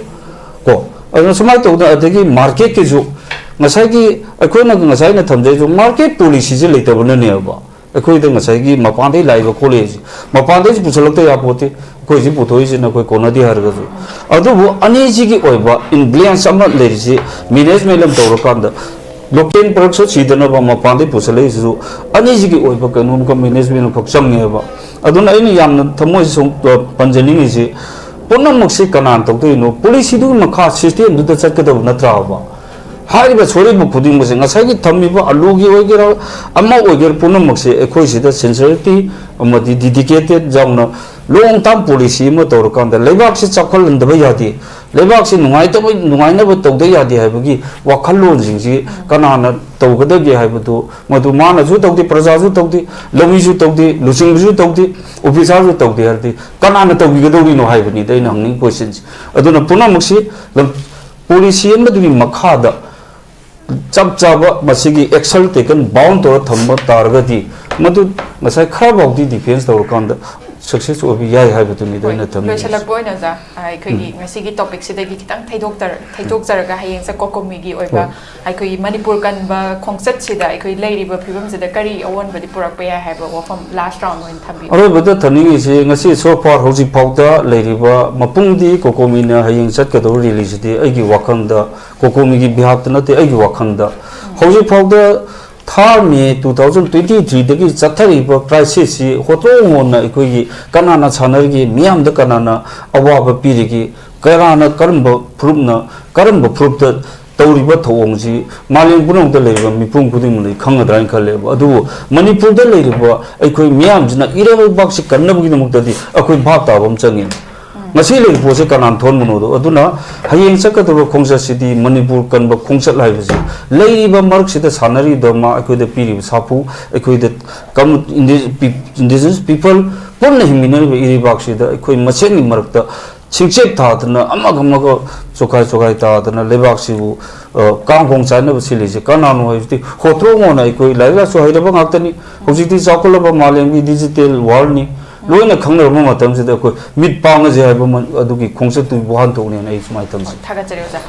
ꯀꯣ, ꯑꯗꯨꯅ ꯁꯨꯃꯥꯏꯅ ꯇꯧꯗꯅ, ꯑꯗꯒꯤ ꯃꯥꯔꯀꯦꯠꯀꯤꯁꯨ ꯉꯁꯥꯏꯒꯤ ꯑꯩꯈꯣꯏꯅ ꯉꯁꯥꯏꯅ ꯊꯝꯖꯩꯁꯨ ꯃꯥꯔꯀꯦꯠ ꯄꯣꯂꯤꯁꯤꯁꯦ ꯂꯩꯇꯕꯅꯅꯦꯕ꯫ ꯑꯩꯈꯣꯏꯗ ꯉꯁꯥꯏꯒꯤ ꯃꯄꯥꯟꯗꯩ ꯂꯥꯛꯏꯕ ꯈꯣꯠꯂꯛꯏꯁꯦ, ꯃꯄꯥꯟꯗꯩꯁꯨ ꯄꯨꯁꯜꯂꯛꯇ ꯌꯥꯄꯣꯠꯇꯦ꯫ ꯑꯩꯈꯣꯏꯁꯤ ꯄꯨꯊꯣꯛꯏꯁꯤꯅ ꯑꯩꯈꯣꯏ ꯀꯣꯟꯅꯗꯦ ꯍꯥꯏꯔꯒꯁꯨ, ꯑꯗꯨꯕꯨ ꯑꯅꯤꯁꯤꯒꯤ ꯑꯣꯏꯕ ꯏꯝꯕꯦꯂꯦꯟꯁ ꯑꯃ ꯂꯩꯔꯤꯁꯤ ꯃꯦꯅꯦꯖꯃꯦꯟ ꯑꯃ ꯇꯧꯔꯀꯥꯟꯗ, ꯂꯣꯀꯦꯜ ꯄ꯭ꯔꯗꯛꯁꯨ ꯁꯤꯗꯅꯕ ꯃꯄꯥꯟꯗꯩ ꯄꯨꯁꯜꯂꯛꯏꯁꯤꯁꯨ ꯑꯅꯤꯁꯤꯒꯤ ꯑꯣꯏꯕ ꯀꯩꯅꯣꯝꯈꯛ ꯃꯦꯅꯦꯖꯃꯦꯟ ꯑꯃꯈꯛ ꯆꯪꯉꯦꯕ꯫ ꯑꯗꯨꯅ ꯑꯩꯅ ꯌꯥꯝꯅ ꯊꯃꯣꯏꯁꯤ ꯁꯨꯝ, ꯑ, ꯄꯟꯖꯅꯤꯡꯉꯤꯁꯤ, ꯄꯨꯝꯅꯃꯛꯁꯤ ꯀꯅꯥꯅ ꯇꯧꯗꯣꯏꯅꯣ? ꯄꯣꯂꯤꯁꯤꯗꯨꯒꯤ ꯃꯈꯥ ꯁꯤꯁꯇꯦꯝꯗꯨꯗ ꯆꯠꯀꯗꯕ ꯅꯠꯇ꯭ꯔꯕ? ꯍꯥꯏꯔꯤꯕ ꯁꯣꯏꯔꯤꯕ ꯈꯨꯗꯤꯡꯃꯛꯁꯦ, ꯉꯁꯥꯏꯒꯤ ꯊꯝꯃꯤꯕ ꯑꯂꯨꯒꯤ ꯑꯣꯏꯒꯦꯔꯥ, ꯑꯃ ꯑꯣꯏꯒꯦꯔꯥ, ꯄꯨꯝꯅꯃꯛꯁꯦ ꯑꯩꯈꯣꯏ ꯁꯤꯗ ꯁꯤꯟꯁꯤꯌꯔꯤꯇꯤ ꯑꯃꯗꯤ ꯗꯤꯗꯤꯀꯦꯇꯦꯠ ꯌꯥꯎꯅ ꯂꯣꯡ ꯇꯥꯔꯝ ꯄꯣꯂꯤꯁꯤ ꯑꯃ ꯇꯧꯔꯀꯥꯟꯗ ꯂꯩꯕꯥꯛꯁꯤ ꯆꯥꯎꯈꯠꯍꯟꯗꯕ ꯌꯥꯗꯦ, ꯂꯩꯕꯥꯛꯁꯤ ꯅꯨꯡꯉꯥꯏꯇꯕ, ꯅꯨꯡꯉꯥꯏꯅꯕ ꯇꯧꯗ ꯌꯥꯗꯦ ꯍꯥꯏꯕꯒꯤ ꯋꯥꯈꯜꯂꯣꯟꯁꯤꯡꯁꯤ ꯀꯅꯥꯅ ꯇꯧꯒꯗꯒꯦ ꯍꯥꯏꯕꯗꯨ, ꯃꯗꯨ ꯃꯥꯅꯁꯨ ꯇꯧꯗꯦ, ꯄ꯭ꯔꯖꯥꯁꯨ ꯇꯧꯗꯦ, ꯂꯧꯃꯤꯁꯨ ꯇꯧꯗꯦ, ꯂꯨꯆꯤꯡꯕꯁꯨ ꯇꯧꯗꯦ, ꯑꯣꯐꯤꯁꯥꯔꯁꯨ ꯇꯧꯗꯦ ꯍꯥꯏꯔꯗꯤ ꯀꯅꯥꯅ ꯇꯧꯕꯤꯒꯗꯧꯔꯤꯅꯣ ꯍꯥꯏꯕꯅꯤꯗ ꯑꯩꯅ ꯍꯪꯅꯤꯡꯉꯤ ꯀꯣꯏꯁꯟꯁꯦ꯫ ꯑꯗꯨꯅ ꯄꯨꯝꯅꯃꯛꯁꯤ ꯂꯝ-, ꯄꯣꯂꯤꯁꯤ ꯑꯃꯗꯨꯒꯤ ꯃꯈꯥꯗ ꯆꯞ ꯆꯥꯕ ꯃꯁꯤꯒꯤ ꯑꯦꯛꯁꯟ ꯇꯦꯀꯟ ꯕꯥꯎꯟ ꯇꯧꯔ ꯊꯝꯕ ꯇꯥꯔꯒꯗꯤ, ꯃꯗꯨ ꯉꯁꯥꯏ ꯈꯔꯐꯥꯎꯗꯤ ꯗꯤꯐꯦꯟꯁ ꯇꯧꯔꯀꯥꯟꯗ ꯁꯛꯁꯦꯁ ꯑꯣꯏꯕ ꯌꯥꯏ ꯍꯥꯏꯕꯗꯨꯅꯤꯗ ꯍꯣꯏ, ꯑꯩꯅ ꯊꯝꯅꯤꯡꯉꯤꯁꯦ꯫ ꯂꯣꯏꯁꯤꯜꯂꯛꯄ ꯑꯣꯏꯅ ꯑꯣꯖꯥ, ꯑꯩꯈꯣꯏꯒꯤ ꯎꯝ꯫ ꯉꯁꯤꯒꯤ ꯇꯣꯄꯤꯛꯁꯤꯗꯒꯤ ꯈꯤꯇꯪ ꯊꯩꯗꯣꯛꯇꯔ-, ꯊꯩꯗꯣꯛꯆꯔꯒ ꯍꯌꯦꯡꯁꯦ ꯀꯣꯀꯣꯃꯤꯒꯤ ꯑꯣꯏꯕ ꯍꯣꯏ꯫ ꯑꯩꯈꯣꯏꯒꯤ ꯃꯅꯤꯄꯨꯔ ꯀꯟꯕ ꯈꯣꯡꯆꯠꯁꯤꯗ ꯑꯩꯈꯣꯏ ꯂꯩꯔꯤꯕ ꯐꯤꯕꯝꯁꯤꯗ ꯀꯔꯤ ꯑꯑꯣꯟꯕꯗꯤ ꯄꯨꯔꯛꯄ ꯌꯥꯏ ꯍꯥꯏꯕ ꯋꯥꯐꯝ ꯂꯥꯁ ꯔꯥꯎꯟ ꯑꯣꯏꯅ ꯊꯝꯕꯤꯌꯨ꯫ ꯑꯔꯣꯏꯕꯗ ꯊꯝꯅꯤꯡꯉꯤꯁꯤ, ꯉꯁꯤ so far ꯍꯧꯖꯤꯛ ꯐꯥꯎꯗ ꯂꯩꯔꯤꯕ ꯃꯄꯨꯡꯗꯤ ꯀꯣꯀꯣꯃꯤꯅ ꯍꯌꯦꯡ ꯆꯠꯀꯗꯧꯔꯤ ꯔꯦꯂꯤꯁꯤꯗꯤ ꯑꯩꯒꯤ ꯋꯥꯈꯜꯗ, ꯀꯣꯀꯣꯃꯤꯒꯤ ꯕꯤꯍꯥꯞꯇ ꯅꯠꯇꯦ, ꯑꯩꯒꯤ ꯋꯥꯈꯜꯗ ꯍꯧꯖꯤꯛ ꯐꯥꯎꯗ ꯊꯥ ꯃꯦ two thousand twenty threeꯗꯒꯤ ꯆꯠꯊꯔꯤꯕ ꯀ꯭ꯔꯥꯏꯁꯤꯁꯁꯤ ꯍꯣꯠꯇꯣꯛ ꯍꯣꯟꯅ ꯑꯩꯈꯣꯏꯒꯤ ꯀꯅꯥꯅ ꯁꯥꯟꯅꯔꯤꯒꯦ, ꯃꯤꯌꯥꯝꯗ ꯀꯅꯥꯅ ꯑꯋꯥꯕ ꯄꯤꯔꯤꯒꯦ, ꯀꯅꯥꯅ ꯀꯔꯝꯕ ꯐꯨꯔꯨꯞꯅ, ꯀꯔꯝꯕ ꯐꯨꯔꯨꯞꯇ ꯇꯧꯔꯤꯕ ꯊꯧꯑꯣꯡꯁꯤ ꯃꯥꯂꯦꯝ ꯄꯨꯝꯅꯃꯛꯇ ꯂꯩꯔꯤꯕ ꯃꯤꯄꯨꯝ ꯈꯨꯗꯤꯡꯃꯛꯅ ꯈꯪꯒꯗ꯭ꯔꯥ ꯍꯥꯏꯅ ꯈꯜꯂꯦꯕ꯫ ꯑꯗꯨꯕꯨ ꯃꯅꯤꯄꯨꯔꯗ ꯂꯩꯔꯤꯕ ꯑꯩꯈꯣꯏ ꯃꯤꯌꯥꯝꯁꯤꯅ ꯏꯔꯩꯕꯥꯛꯁꯤ ꯀꯟꯅꯕꯒꯤꯗꯃꯛꯇꯗꯤ ꯑꯩꯈꯣꯏ ꯚꯥꯞ ꯇꯥꯕ ꯑꯃ ꯆꯪꯉꯦ꯫ ꯉꯁꯤ ꯂꯩꯔꯤꯕ ꯄꯣꯠꯁꯦ ꯀꯅꯥꯅ ꯊꯣꯟꯕꯅꯣꯗꯣ꯫ ꯑꯗꯨꯅ ꯍꯌꯦꯡ ꯆꯠꯀꯗꯕ ꯈꯣꯡꯆꯠꯁꯤꯗꯤ ꯃꯅꯤꯄꯨꯔ ꯀꯟꯕ ꯈꯣꯡꯆꯠ ꯍꯥꯏꯕꯁꯤ ꯂꯩꯔꯤꯕ ꯃꯔꯛꯁꯤꯗ ꯁꯥꯟꯅꯔꯤꯕ ꯃꯥ ꯑꯩꯈꯣꯏꯗ ꯄꯤꯔꯤꯕ ꯁꯥꯐꯨ, ꯑꯩꯈꯣꯏꯗ ꯀꯝ-, ꯏꯟꯗꯤ-, ꯄꯤ-, indigenous people ꯄꯨꯟꯅ ꯍꯤꯡꯃꯤꯟꯅꯔꯤꯕ ꯏꯔꯩꯕꯥꯛꯁꯤꯗ ꯑꯩꯈꯣꯏ ꯃꯁꯦꯟꯒꯤ ꯃꯔꯛꯇ ꯁꯤꯡꯆꯦꯞ ꯊꯥꯗꯅ ꯑꯃꯒ ꯑꯃꯒ ꯆꯣꯈꯥꯏ ꯆꯣꯈꯥꯏ ꯇꯥꯗꯅ ꯂꯩꯕꯥꯛꯁꯤꯕꯨ, ꯑ, ꯀꯥꯡꯈꯣꯡ ꯆꯥꯏꯅꯕ ꯁꯤꯜꯂꯤꯁꯦ ꯀꯅꯥꯅꯣ ꯍꯥꯏꯕꯗꯤ ꯍꯣꯇ꯭ꯔꯣꯉꯣꯅ ꯑꯩꯈꯣꯏ ꯂꯥꯏꯔꯤꯛ ꯂꯥꯏꯁꯨ ꯍꯩꯔꯕ ꯉꯥꯛꯇꯅꯤ꯫ ꯍꯧꯖꯤꯛꯇꯤ ꯆꯥꯎꯈꯠꯂꯕ ꯃꯥꯂꯦꯝꯒꯤ digital worldꯅꯤ꯫ ꯂꯣꯏꯅ ꯈꯪꯅꯔꯕ ꯃꯇꯝꯁꯤꯗ ꯑꯩꯈꯣꯏ ꯃꯤꯠ ꯄꯥꯡꯉꯁꯦ ꯍꯥꯏꯕ ꯑꯃ ꯑꯗꯨꯒꯤ ꯈꯣꯡꯆꯠꯇꯨꯒꯤ ꯋꯥꯍꯟꯊꯣꯛꯅꯦꯅ ꯑꯩ ꯁꯨꯃꯥꯏꯅ ꯊꯝꯖꯩ꯫ ꯊꯥꯒꯠꯆꯔꯤ ꯑꯣꯖꯥ꯫